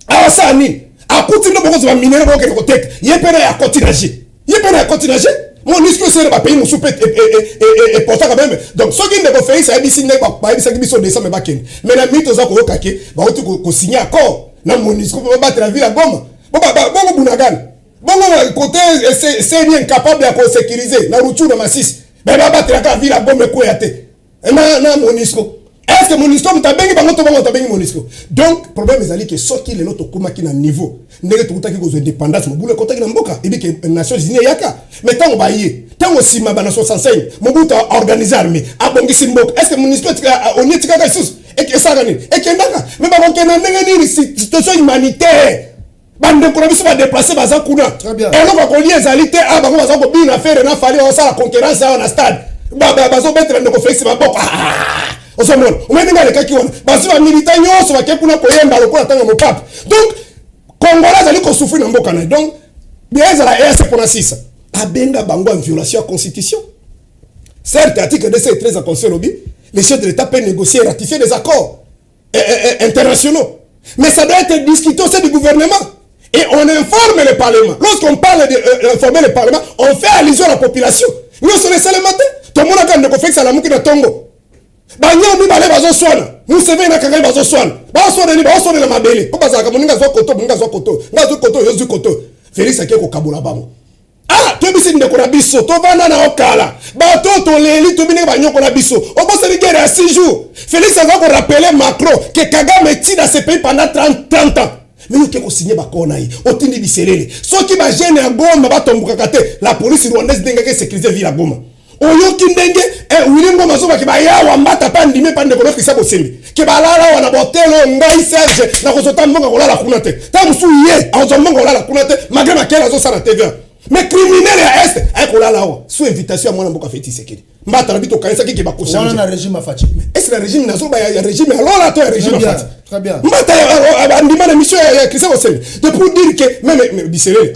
Aosala nini? Akuti bino bokozwa baminerais, bokende koteka, ye mpe na ya akoti na jeu, ye mpe na akoti na jeu. MONUSCO esele bapays mosusu mpe eportaka même. Donc soki ndeko Félix ayebisi ndenge bayebisaki biso décembre bakende, mais na minute oza koyoka ke bauti kosigner accord na MONUSCO mpo babatela ville ya Goma. Bongo Bunagana, bongo côté seni incapable ya kosécuriser na Rutshuru, na Masisi, me babatelaka ville ya Goma ekweya te na MONUSCO. Est ce que MONUSCO moto abengi bango to bango moto abengi MONUSCO? Donc problème ezali ke soki lelo tokomaki na niveau ndenge tokutaki kozwa indépendance, mobulu ekotaki na mboka, ebi ke Nations unies eyaka. Mais ntango baye, ntango nsima bana 65, Mobutu aorganiser armée, abongisi mboka. Est ce que MONUSCO oni etikaka lisusu? Esalaka nini? Ekendaka. Mais bakokenda ndenge nini? Situation humanitaire, bandeko na biso badéplacés baza kuna, eloko ya kolia ezali te. A bango baza kobina Ferre na Fally, bazosala concurrence awa na stade, bazobetela ndeko Félix maboko. Ozomona omoi ndenge alekaki wana, bazwi bamilitaire nyonso bake kuna koyemba lokola ntango mopape. Donc Congolais azali kosouffrir na mboka na ye. Donc bien ezala EAC mpona sisa abenga bango en violation ya constitution. Certes, article 213 ya constitution elobi le chef de l'État peut négocier et ratifier des accords internationaux, mais ça doit être discuté au sein du gouvernement et on informe le parlement. Lorsqu'on parle d'informer le parlement, on fait allusion à la population. Nyonso esalema te. Tomonaka ndeko Félix alamuki na ntongo, banyao mibale bazoswana, Museveni na Kagame bazoswana. Bazoswana nini? Bazoswanela mabele, mpo bazalaka moninga azwa koto, moninga azwa koto, nga azwi koto, yo ozwi koto. Félix ake kokabola bango. Ah, toyebisi ndeko na biso, tovanda na okala bato toleli, toyebi ndenge banyoko na biso. Obosani guerre ya 6 jours? Félix aza korappeler Macron ke Kagame ti dans ce pays pendant 30 ans, mais oke kosigner baccord na ye, otindi biselele. Soki bajeunes ya Goma batombokaka te, la police rwandaise ndenge ake sécuriser ville ya Goma. Oyoki ndenge Willy Ngoma azobaki bayawa mbata mpe andimi mpa ndeko nokisa Bosembi ke balala wana botel oyo. Ngai Serge nakozota mbongo kolala kuna te. Ntango mosusu ye akozwa mbongo kolala kuna te, malgré makele azosala TVA, mais criminel ya Est aye kolala awa sous invitation ya mwana mboka Félix Tshisekedi. Mbata na bi tokanisaki ke bakochanger na régime afaci. Est na régime nazoba ya régime ya lola to ya régime afaci? Très bien. Mbata andima na mission ya Christian Bosembi de pour dire que même biselele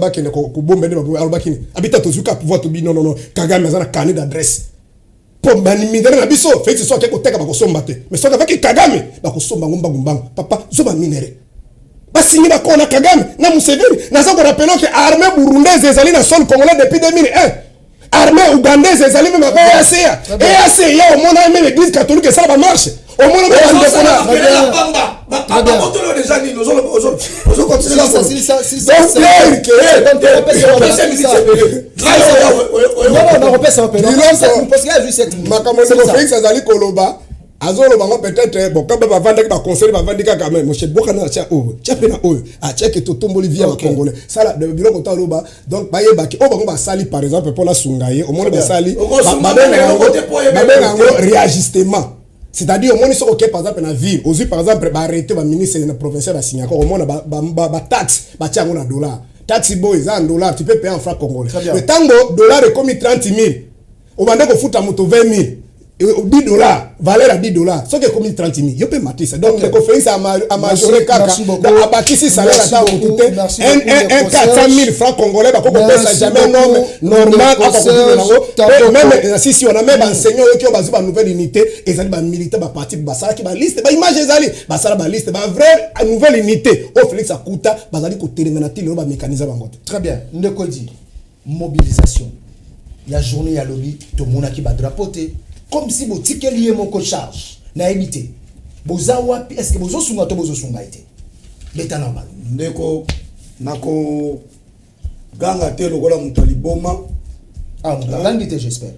bakende kobomba nde alobaki nini? Abita tozwi ka pouvoir, tobi non, non, non, Kagame aza na carnet d'adresse mpo baminerais na biso. Félix so ake koteka, bakosomba te, mais soki avaki Kagame, bakosomba yango mbangu mbangu. Papa, zo baminerais basingi bakoo na Kagame na Museveni. Naza korappeler ke armée burundaise ezali na sol congolais depuis 2001, armée ougandaise ezali même ako EAC. EAC ya omona même église catholique esala bamarche, omona même bandeko na Babotolo déjà nini? Ozocontinuer. Makambo ndeko Félix azali koloba, azoloba ngo peut-être bon, kaba bavandaki baconseil, bavandi kaka me moshe boka na tia oyo, tia mpe na oyo atiaki, totomboli vie ya bacongolais, sala biloko to aloba. Donc bayebaki oyo bango basali, par exemple mpo nasunga ye, omoni basali, babenga yango réajustement. C'est-à-dire omoni soki oke par exemple na ville, ozwi par exemple baarrêté baministre na provincial basignaka, omona bataxe batia yango na dollar. Taxe boye eza en dollar, tu peux payer en franc congolais, mais ntango dollar ekomi 30 000, obande kofuta moto 20 000, 10 dollars, valeur ya 10 dollars, soki ekomi 30 000, yo mpe matisa. Donc ndeko Félix amajorer kaka, abakisi salaire ata motu te. Un 400 000 francs congolais bakoki kopesa jamais norme normal akokovivre nango. Même na sisi wana, même baenseignant, oyoki oyo bazwi banouvelle unité, ezali bamilitaire baparti basalaki baliste, baimage ezali, basala baliste, bavrai nouvelle unité oyo Félix akuta bazali kotelenga na ti lelo, bamécaniser bango te. Très bien. Ndeko di mobilisation ya journée ya lobi, tomonaki badrapeau te, comme si botikeli ye moko charge. Nayebi te boza wapi. Est ce que bozosunga to bozosunga ye te? Beta na balo. Ndeko, nakoganga te lokola moto ya liboma. Ah, moto agangi te, j'espère.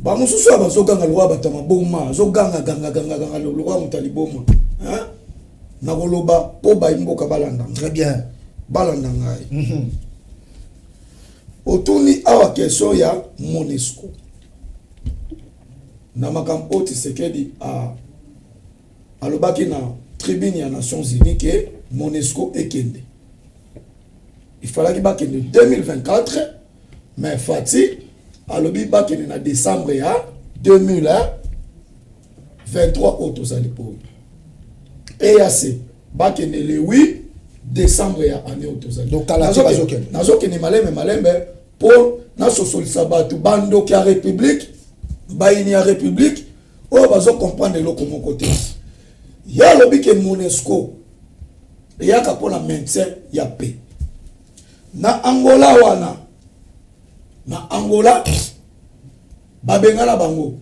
Bamosusu oyo bazoganga lokola bato ya maboma, azoganga ganga ganga ganga lokola moto ya liboma. Hein? Nakoloba mpo bayimboka balanda ngai. Très bien. Balanda ngai. Otuni awa question ya MONUSCO na makambo oyo Tshisekedi alobaki na tribune ya Nations Unies ke MONUSCO ekende. Il fallaki bakende 2024, mais Fatshi alobi bakende na décembre ya 2023 oyo tozali oyo. EAC bakende le 8 décembre ya année oyo tozali. Donc, kala te bazokende. Nazokende malembe malembe mpo nasosolisa bato, bandoki ya république, bayini ya république oyo bazocomprendre eloko moko te. Ye alobi ke MONUSCO eyaka mpona maintien ya paix na Angola. Wana na Angola babengana bango.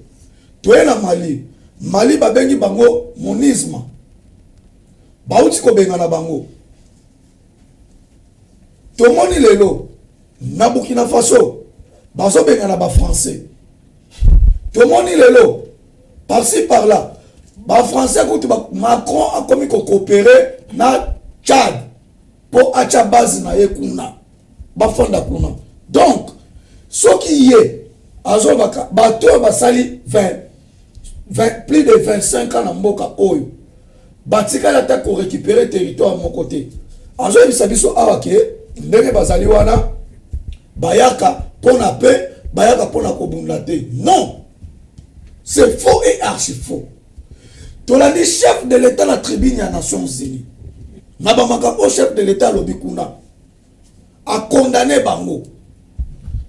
Toye na Mali. Mali babengi bango MINUSMA, bauti kobengana bango. Tomoni lelo na Burkina Faso bazobengana Bafrançais. Tomoni lelo par-ci par-là Bafrançais kutu Macron akomi kocoopérer na Tchad mpo atya base na ye kuna, bafanda kuna. Donc soki ye azolobaka bato oyo basali 20, 20, plus de 25 ans na mboka oyo, batikali ata korécupérer territoire moko te, azoyebisa biso awa ke ndenge bazali wana bayaka mpona mpe bayaka mpona kobunda te. Non, c'est faux et archi faux. Tolandi chef de l'État na tribune ya Nations Unies na bamakambo oyo chef de l'État alobi kuna, acondamner bango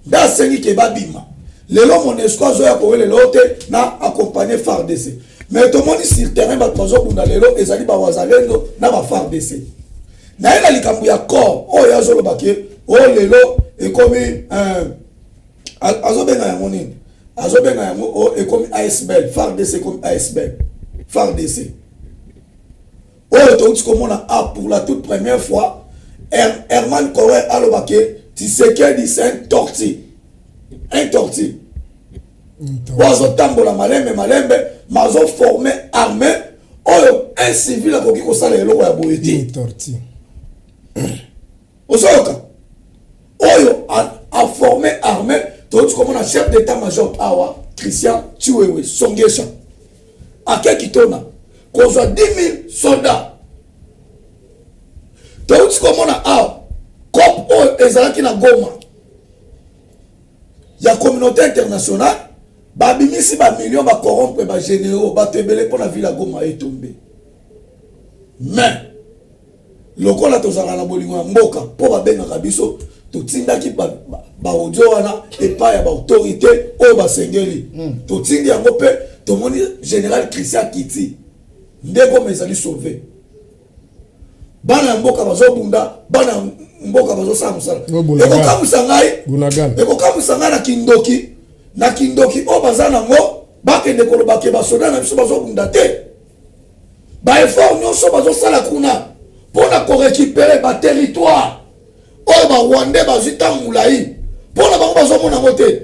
nde asengi ke babima. Lelo MONUSCO azoya kowelela oyo te na accompagner FARDC, mais tomoni sur terrain bato bazobunda lelo ezali bawazalendo na baFARDC. Naye na likambo ya corps oyo azoloba ke oyo lelo ekomi azobenga yango nini? Azobenga yango oyo ekomi ASBL FARDC, ekomi ASBL FARDC oyo touti komona a pour la toute première fois Herman Cohen aloba ke Tshisekedi, c'est un tortue, un tortue oyo azotambola malembe malembe, ma azoforme armée oyo un civil akoki kosala eloko ya boye te. Tortue. Ozoyoka oyo aforme armée. Touti komona chef d'état major awa, Christian Tshiwewe Songesha, ake Kitona kozwa 10 000 soldats. Touti komona awa COP oyo ezalaki na Goma ya communauté internationale, babimisi bamillion, bacorrompre bagénéraux, bato ebele mpo na ville ya Goma etombe. Mais lokola tozalaka na bolingo ya mboka, mpo babengaka biso, totindaki baaudio wana epai ya baautorité oyo basengeli. Totindi yango mpe tomoni général Christian Kiti nde Goma ezali sauvé. Bana ya mboka bazobunda, bana ya mboka bazosala mosala. Oh, Bunagana. Ekokamwisa ngai, Bunagana. ekokamwisa ngai na kindoki, na kindoki oyo baza nango, bakende koloba ke basoda na biso bazobunda te. Baeffort nyonso bazosala kuna mpona korécupérer baterritoire oyo Barwandais bazwi ntango molai, mpona bango bazomona yango te.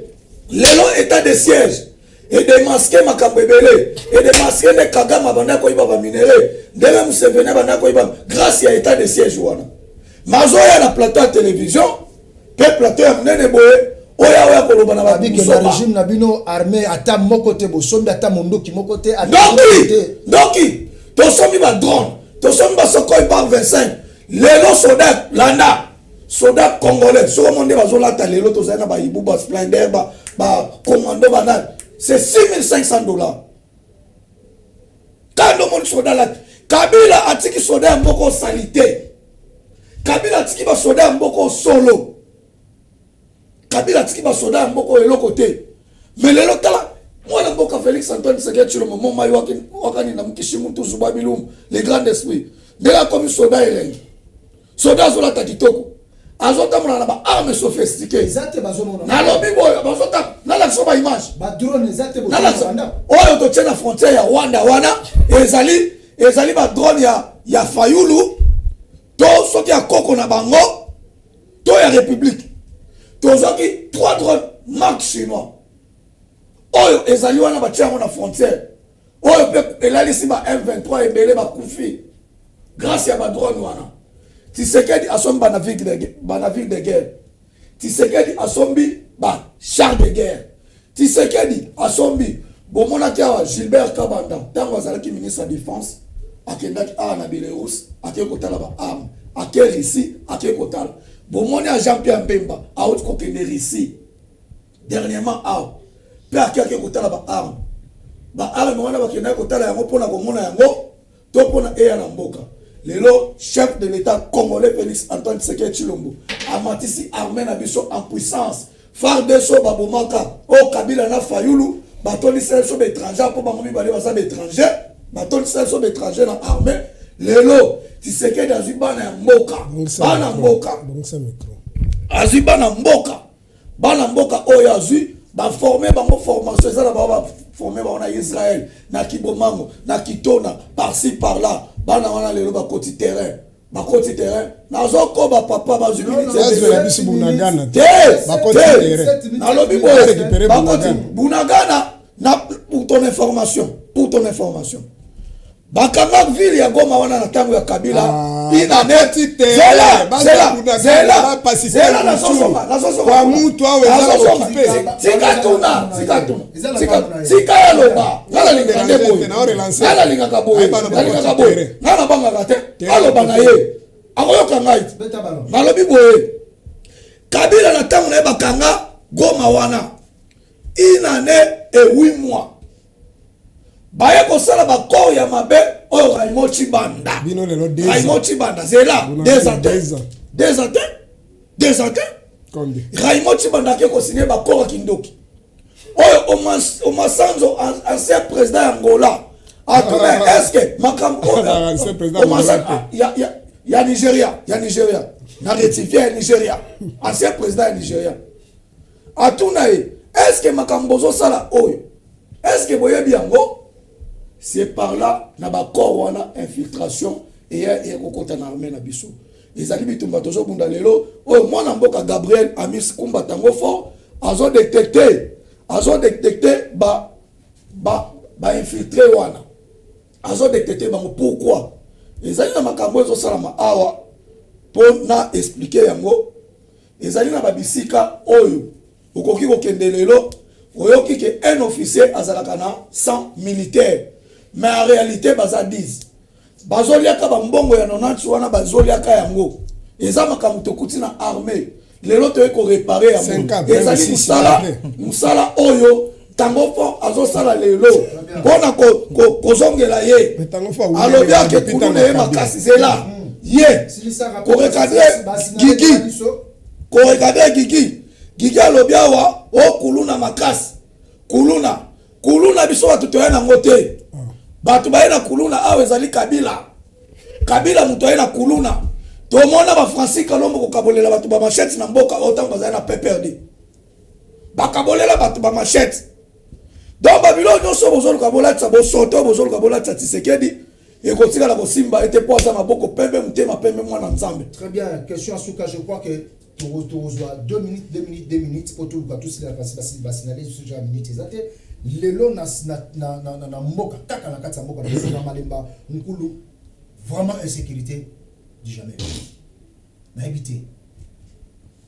Lelo état de siège edémasquer makambo ebele, edémasquer nde Kagame abanda koyiba baminerais, ndenge Museveni abanda koyiba. Grâce ya état de siège wana, mazoya na plateau ya télévision mpe plateau ya monene boye, oyo oya koloba na Babike na babuzoba. régime na bino, armée ata moko te bosombi, ata mondoki moko te, ata moko Ndoki. te. Ndoki. Tosombi badrone, tosombi baSukhoi par 25. Lelo soda, landa, soda congolais soko mo nde bazolata lelo, tozali na bahibu, basplendeur, bacommando, banani, c'est 6500 $. Kando omoni soda alati, Kabila atiki soda ya mboka osali te. Kabila atiki basoda ya mboka solo, Kabila atiki basoda ya mboka oyo eloko te. Mais lelo tala mwana mboka Félix Antoine Tshisekedi Tshilombo, momai wakani na mukishi mutu zuba bilumu, le grand esprit, ndenge akomi soda elengi, soda azolata kitoko, azotambola na baarme sophistiqué. Eza te, bazomona. Nalobi boye, bazota, nalakisa baimage. Badrone eza te. Nalakisa bozomona. Oyo totie na frontière ya Rwanda wana, ezali badrone ya Fayulu. To soki ya koko na bango to ya république. Tozwaki 3 drones marque chinois oyo ezali wana, batia yango na frontière oyo mpe elalisi ba M23 ebele bakufi grâce ya badrone wana. Tshisekedi asombi banavire de guerre, Tshisekedi asombi bachar de guerre, Tshisekedi asombi. Bomonaki awa Gilbert Kabanda, ntango azalaki ministre ya défense, akendaki awa na Belarus, akei kotala baarme, ake Russie, akei kotala. Bomoni ya Jean Pierre Mbemba auti kokende Russie dernièrement awa mpe ake kotala baarme. Baarme wana bakendaki kotala yango mpona komona yango to mpona eya na mboka. Lelo chef de l'État congolais Félix Antoine Tshisekedi Tshilombo amatisi armée na biso en puissance. FARDC oyo babomaka, oyo Kabila na Fayulu batondisela biso baétranger, mpo bango mibale baza baétranger, batondisela biso baétranger na armée. Lelo Tshisekedi azwi bana ya mboka, bana mboka, azwi bana mboka, bana mboka oyo azwi, baforme bango. Formation eza na bango, baforme bango na Israel, na Kibomango, na Kitona, par-ci par-là. Bana wana lelo bakoti terrain, bakoti terrain. Nazokoba papa, bazwi. Te, nalobi boye, bakoti Bunagana. Na pour ton information, pour ton information, bakanga ville ya Goma wana na ntango ya Kabila. Inane, zela, nazozonga, nazozonga. Tika tuna, tika tuna, tika ya loba. Nga nalingaka nde boye, nga nalingaka boye, nalingaka boye, nga nabangaka te. Aloba na ye, akoyoka ngai. Nalobi boye, Kabila na ntango na ye bakanga Goma wana une année et 8 mois. Baye kosala bakor ya mabe oyo Raymond Tshibanda, Raymond Tshibanda, zela, 2 ans te, 2 ans te, 2 ans te. Raymond Tshibanda ake kosigner bakor ya kindoki oyo. Omasanzo, ancien président ya Angola, atuna est-ce makambo ya Nigeria, ya Nigeria, na rectifie, ya Nigeria, ancien président ya Nigeria, atuna ye: est-ce makambo bozosala oyo, est-ce boyebi yango? C'est par là na bacor wana infiltration eya ekokota na armée na biso. Ezali bitumba tozobunda lelo oyo. Mwana mboka Gabriel Amis Kumba Tango Fort azodétecte, azodétecte bainfiltré ba wana, azodétecte bango. Pourquoi ezali na makambo ezosalama awa? Mpo na expliquer yango, ezali na babisika oyo okoki kokende lelo, oyoki ke un officier azalaka na 100 militaire, mais en réalité baza 10, bazoliaka bambongo ya 90 wana, bazoliaka yango. Eza makambo tokuti na armée. Lelo toyei koréparer yango. Ezali mosala, mosala oyo Tango Fort azosala lelo mpona kozongela ye. Alobi ake kulu na ye makasi, zela ye korecadrer Gigi, korecadrer Gigi. Gigi alobi awa o kuluna makasi, kuluna, kuluna. Biso bato toya nango te. Bato baye na kuluna awa ezali Kabila. Kabila moto aye na kuluna. Tomona baFrancis Kalombo kokabolela bato bamachete na mboka oyo ntango bazali na PPRD, bakabolela bato bamachete. Donc babiloko nyonso bozoluka bolatisa bosoto, bozoluka bolatisa Tshisekedi, ekotikala kosimba ete mpo aza maboko pembe, motema pembe, mwana Nzambe. Très bien. Question ya suka, je crois que tokozwa 2 minutes, 2 minutes, 2 minutes mpo toluka tosila. Basinale lisusu ya minute eza te. Lelo na mboka, kaka na kati ya mboka na biso, na Malemba Nkulu, vraiment insécurité du jamais nayebi te.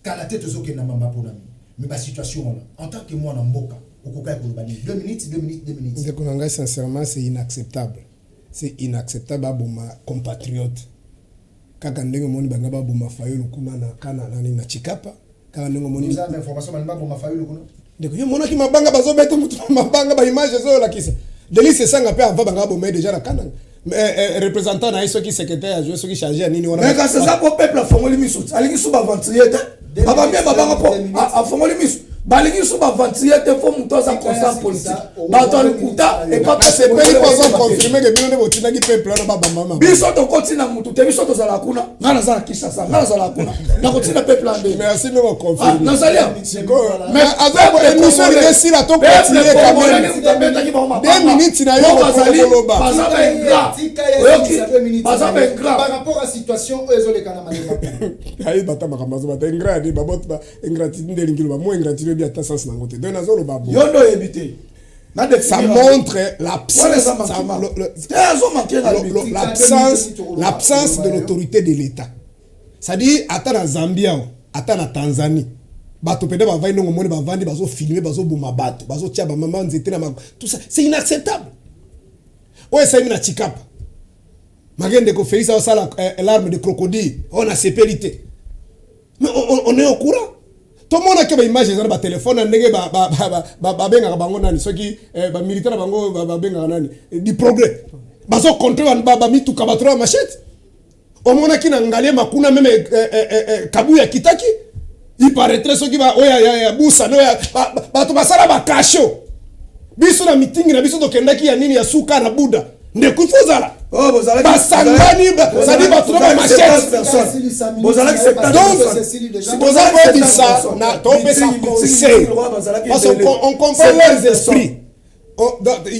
Kala te tozokenda mamba mpona mi mais basituation wana, en tant que mwana mboka, okokaki koloba nini? 2 minutes, 2 minutes, 2 minutes. Ndeko na ngai, sincèrement, c'est inacceptable, c'est inacceptable. Aboma compatriote kaka ndenge omoni banga baboma Fayulu kuna na kana nani na Chikapa, kaka ndenge omoni. Ndeko, yo monaki mabanga, bazobeta motu na mabanga, baimage ezoyolakisa. Delly Sesanga mpe avant banga baboma ye déjà na Kananga, représentant na ye, soki secrétaire ya soki chargé ya nini wana. Mais kasi eza po peuple afongoli miso, alingi su baaventurier te. Babambi mabanga mpo afongoli miso, balingi so baaventurier te. Fo moto aza constant politique, bato ya lokuta. Epasepeli mpo azoconfirme ke bino nde botindaki peuple wana babamba. Biso tokotina motu te. Biso tozalaka kuna, ngai naza na Kinshasa, ngai nazalaka kuna, nakotina peuple ande. Merci ndenge oconfirme. Nazali. Émission elingi esila, tocontinue quand même 2 minutes na yo koloba. Oyoki, baza ba ingrat. Par rapport à situation oyo ezoleka na Malemba. Ayeba ata makambo azoba te. Ingrat ya nini? Babot ingratitude nde elingi loba mo ingratitude, oyebi ata sens nango te. Donc nazoloba bo Yo nde oyebi te. Ça montre l'absence, l'absence de l'autorité de l'État. C'est-à-dire, ata na Zambia, ata na Tanzanie, bato pende bavandi ndongo, omoni bavandi, bazofilmer, bazoboma bato, bazotia bamama nzete na, tout ça c'est inacceptable. Oyo esalemi na Tshikapa, make ndeko Félix aosala larme de crocodile oyo, nasepeli te. Mais on est au courant, tomonaki baimage eza na batelefone na ndenge babengaka bango nani, soki bamilitaire na bango babengaka nani, du progrès, bazocontrôler bamituka, bato na bamachete. Omonaki na Ngaliema kuna, même Kabuya akitaki, il paraîtrait soki oyo ya busa oyo bato basala bakasho. Biso na mitingi na biso tokendaki ya nini, ya suka na Buda, ndeko, ifo ozala basangani, sadi bato na bamachete. Donc boza koyebisa na topesa conseil, parce qu'on comprend leurs esprits.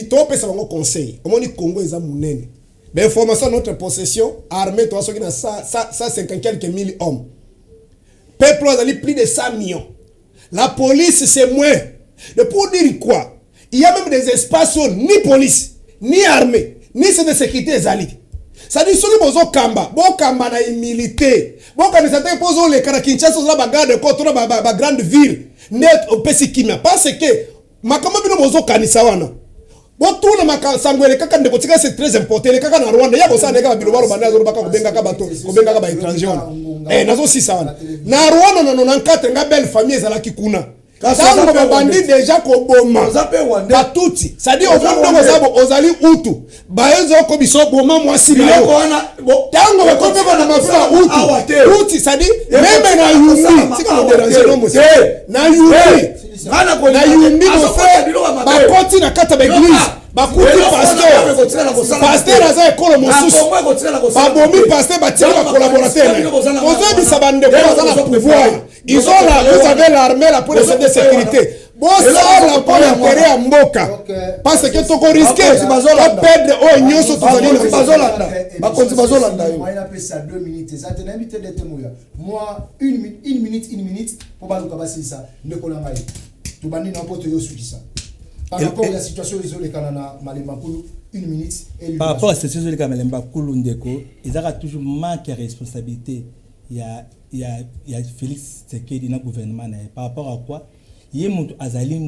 Topesa bango conseil. Omoni, Congo eza monene. Bainformation notre possession, armée toa soki na 150 quelques mille hommes, peuple azali plus de 100 millions, la police c'est moins de. Pour dire quoi? Il y a même des espaces où ni police, ni armée, ni service de sécurité ezali. C'est-à-dire, soki bozokamba, bokamba na humilité. Bokanisa te mpo ozoleka na Kinshasa, ozala bagarde corps to na bagrande ville nde opesi kimia, parce que makambo bino bozokanisa wana, botuna sango elekaka. Ndeko tika, c'est très important. Elekaka na Rwanda ya kosala ndenge babiloba loba nde azolobaka, kobengaka bato, kobengaka baétranger wana. Nazosisa wana na Rwanda na 94, nga belle famille ezalaki kuna. Ntango babandi déjà koboma Batutsi, c'est-à-dire omoni ndongo oza, ozali Hutu, baezoko biso boma mwasi na yo. Ntango bakomi na mafia Hutu Tutsi, c'est-à-dire même na Yumbi, tika kodéranger nomo na Yumbi, na Yumbi, mon frère, bakoti na kati ya baéglise, bakuti pasteur. Pasteur aza ekolo mosusu, babomi pasteur, batiki bacollaborateur. Ozobisa bandeko baza na pouvoir, ils ont la, vous avez l'armée, la police de sécurité, bosala mpo na intérêt ya mboka, parce que tokorisquer toperdre oyo nyonso tozali. Bakonzi bazolanda yo. Napesa 2 minutes, eza te, nayebi te dete moya moi une minute, une minute mpo baluka basilisa. Ndeko na ngai, tobandi na mpo toyosukisa par rapport ya situation ezolekana na Malemba Nkulu, une minute. Par rapport à situation ezolekana Malemba Nkulu, ndeko, ezaka toujours manque ya responsabilité ya Félix Tshisekedi na gouvernement na ye. Par rapport à quoi? Ye moto azali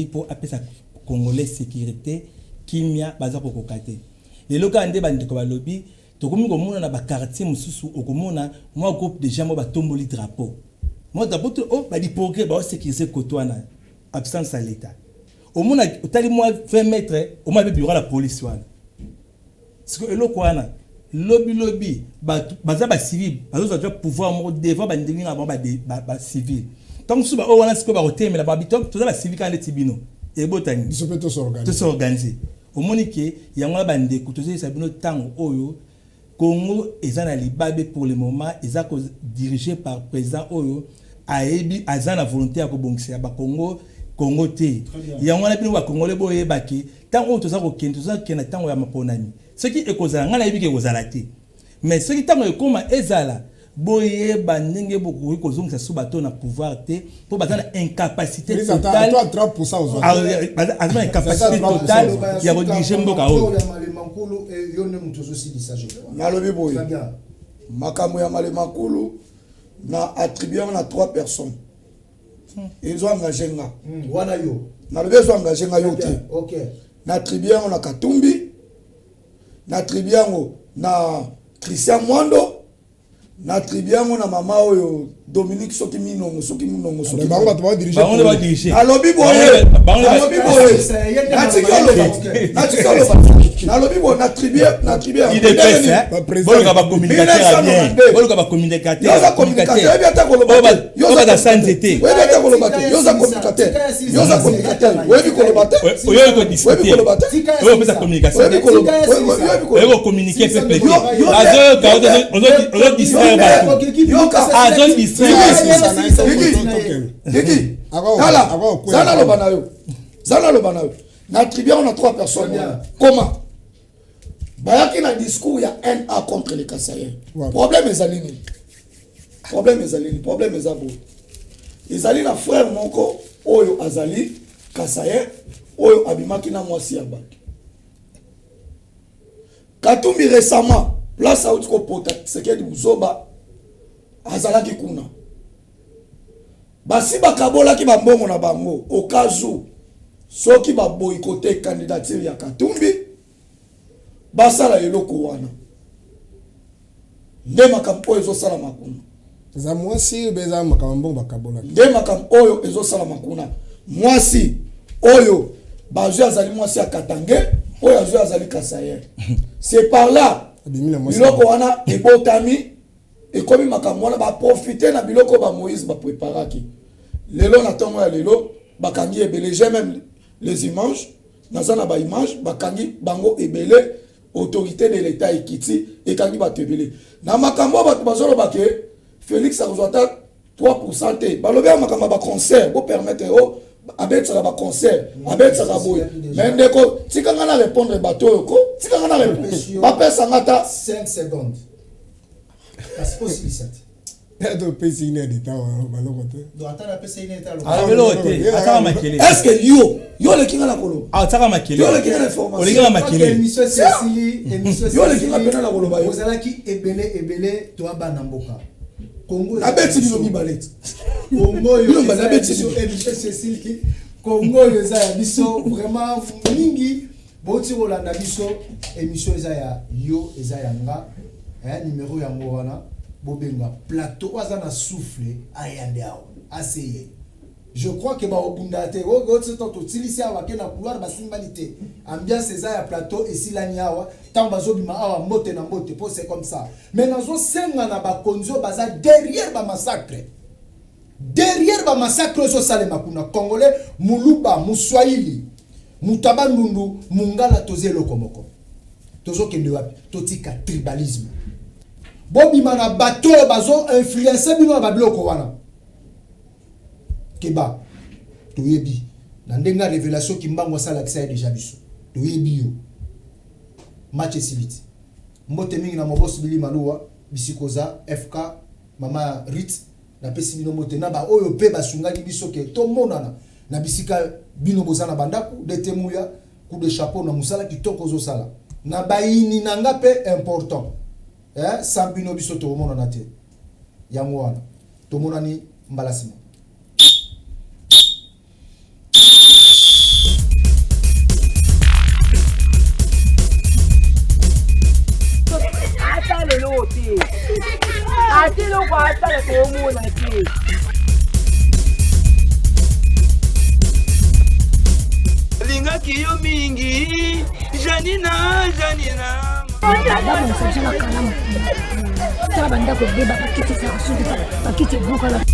mpo apesa Congolais sécurité, kimia, baza kokoka te. Lelo kaka nde bandeko balobi, tokomi komona na baquartier mosusu, okomona mwa groupe déjà mo batomboli drapeau, mwa drapeau to oh, badi progrès, baosécuriser koto wana. Absence ya l'État, omona otali mwa 20 mètres, omona mpe bureau ya la police wana. Sikoyo eloko wana, lobilobi bato baza bacivil, bazozwa deja pouvoir moko devant bandenge na bango bacivil. Ntango mosusu baoyo wana sikoyo bakotemela babi, toza bacivil kaka neti bino, ebotani. Biso mpe tosorganize. Tosorganize. Omoni ke yango wana, bandeko, tozoyesa bino, ntango oyo Congo eza na libabe pour le moment, eza dirigé par président oyo ayebi, aza na volonté ya kobongisela bakongo Congo te. Yango wana bino bakongole boyebaki, ntango oyo toza kokende, toza kokende na ntango ya maponami. Soki ekozala, ngai nayebi ke ekozala te, mais soki ntango ekóma ezala, boyeba ndenge bokoki kozongisa so bato na pouvoir te, mpo baza na incapacité totale, aza na incapacité totale ya kodiriger mboka oyo. Nalobi boye, makambo ya Malemba Nkulu, na attribué na trois personnes, ezo engage nga. Wana yo. Nalobi ezo engage nga, yo te. Na attribué yango na Katumbi, na attribué yango na Christian Mwando, na attribué yango na mama oyo Dominique soki Minongo, soki Minongo, soki. Bango bato badirige. Bango nde badirige. Nalobi boye, nalobi boye, natiki oloba, natiki oloba. Nalobi boye, na attribué, na attribué. UDPS, boluka bacommunicateur ya bien, boluka bacommunicateur. Yo oza communicateur, oyebi ata koloba te. Yo oza nzete. Oyebi ata koloba te. Yo oza communicateur, yo oza communicateur, oyebi koloba te. Oyo kodiscuter, oyebi koloba te. Oyo opesa communication. Oyebi koloba. Oyo kocommuniquer peuple te, azoyoka, ozodistraire bato, azodistraire. Kiki, tala, za naloba na yo, za naloba na yo. Na attribué yango na trois personnes. Comment? Bayaki na discours ya NA contre les Kasaïens. Problème ezali nini? Problème ezali nini? Problème eza boye. Ezali na frère moko oyo azali Kasaïen oyo abimaki na mwasi ya bato. Katumbi récemment, place auti kopota Tshisekedi buzoba, azalaki kuna. Basi bakabolaki bambongo na bango au cas où soki baboycotter candidature ya Katumbi, basala eloko wana. Nde makambo oyo ezosalama kuna. Eza mwasi oyo eza makambo mbongo bakabolaki. Nde makambo oyo ezosalama kuna. Mwasi oyo bazwi azali mwasi ya Katange, oyo azwi azali Kasaïen. C'est par là Abimi na mwasi. Biloko wana ebotami, ekomi makambo wana, baprofite na biloko ba Moïse bapréparaki. Lelo na ntongo ya lelo bakangi ebele. J'ai même les images, naza na baimage, bakangi bango ebele. Autorité de l'État ekiti, ekangi bato ebele na makambo oyo. Bato bazoloba ke Félix akozwa ata 3 te. Balobi ya makambo ya baconcert, bopermettre o abetisaka baconcert, abetisaka boye. Mais ndeko, tikanga na répondre bato oyo ko, tikanga na répondre, bapesanga ata 5 secondes, kasi osilisa te. Topesi une heure de temps, baloko te. Donc ata napesa ine eta. Alobeli te, ataka makele. Est ce que yo oleki nga na koloba? Ataka makele. Yo oleki nga na information. Oleki nga makele. Émission esili, émission. Yo oleki nga pena na koloba yo. Ozalaki ebele ebele. Toya bana mboka Kongo. Nabeti bino mibale ti. Kongo oyo Bino eza ya nabeti biso. bino. Émission esili. Kongo oyo eza ya biso vraiment mingi. Bouti kolanda biso, émission eza ya yo, eza ya nga. Numéro yango wana, bobenga plateau. Oyo aza na souffle, aya nde awa aseye. Je crois que baobunda te. Oyo totilisi awa, ke na couloir basimbani te. Ambiance eza ya plateau esilani awa. Ntango bazobima awa, mbote na mbote, po c'est comme ça. Mais nazosenga na bakonzi oyo baza derrière bamassacre, derrière bamassacre oyo ezosalema kuna, Congolais, Moluba, Moswahili, moto ya Bandundu, Mongala, toza eloko moko. Tozokende wapi? Totika tribalisme. Bobima na bato oyo bazoinfluence bino na babiloko wana. Keba, toyebi na ndenge ya révélation Kimbangu asalakisa ye déjà biso. Toyebi yo. Match esili ti. Mbote mingi na mobosi Bili Maluwa, bisikoza FK, mama Rit, napesi bino mbote na baoyo mpe basungaki biso ke tomonana na bisika bino boza na bandako. Dete Muya, coup de chapeau na mosala kitoko ozosala. Na bayini na nga mpe important, eh, sans bino biso tokomonana te. Yango wana tomonani mbala nsima. Ata lelo te, ata eloko asala toomona te. Lingaki yo mingi, Janina, Janina. Babongisa biso na kalamu. Tala bandako ebeba, bakiti ezalaka soki bakiti ebukana.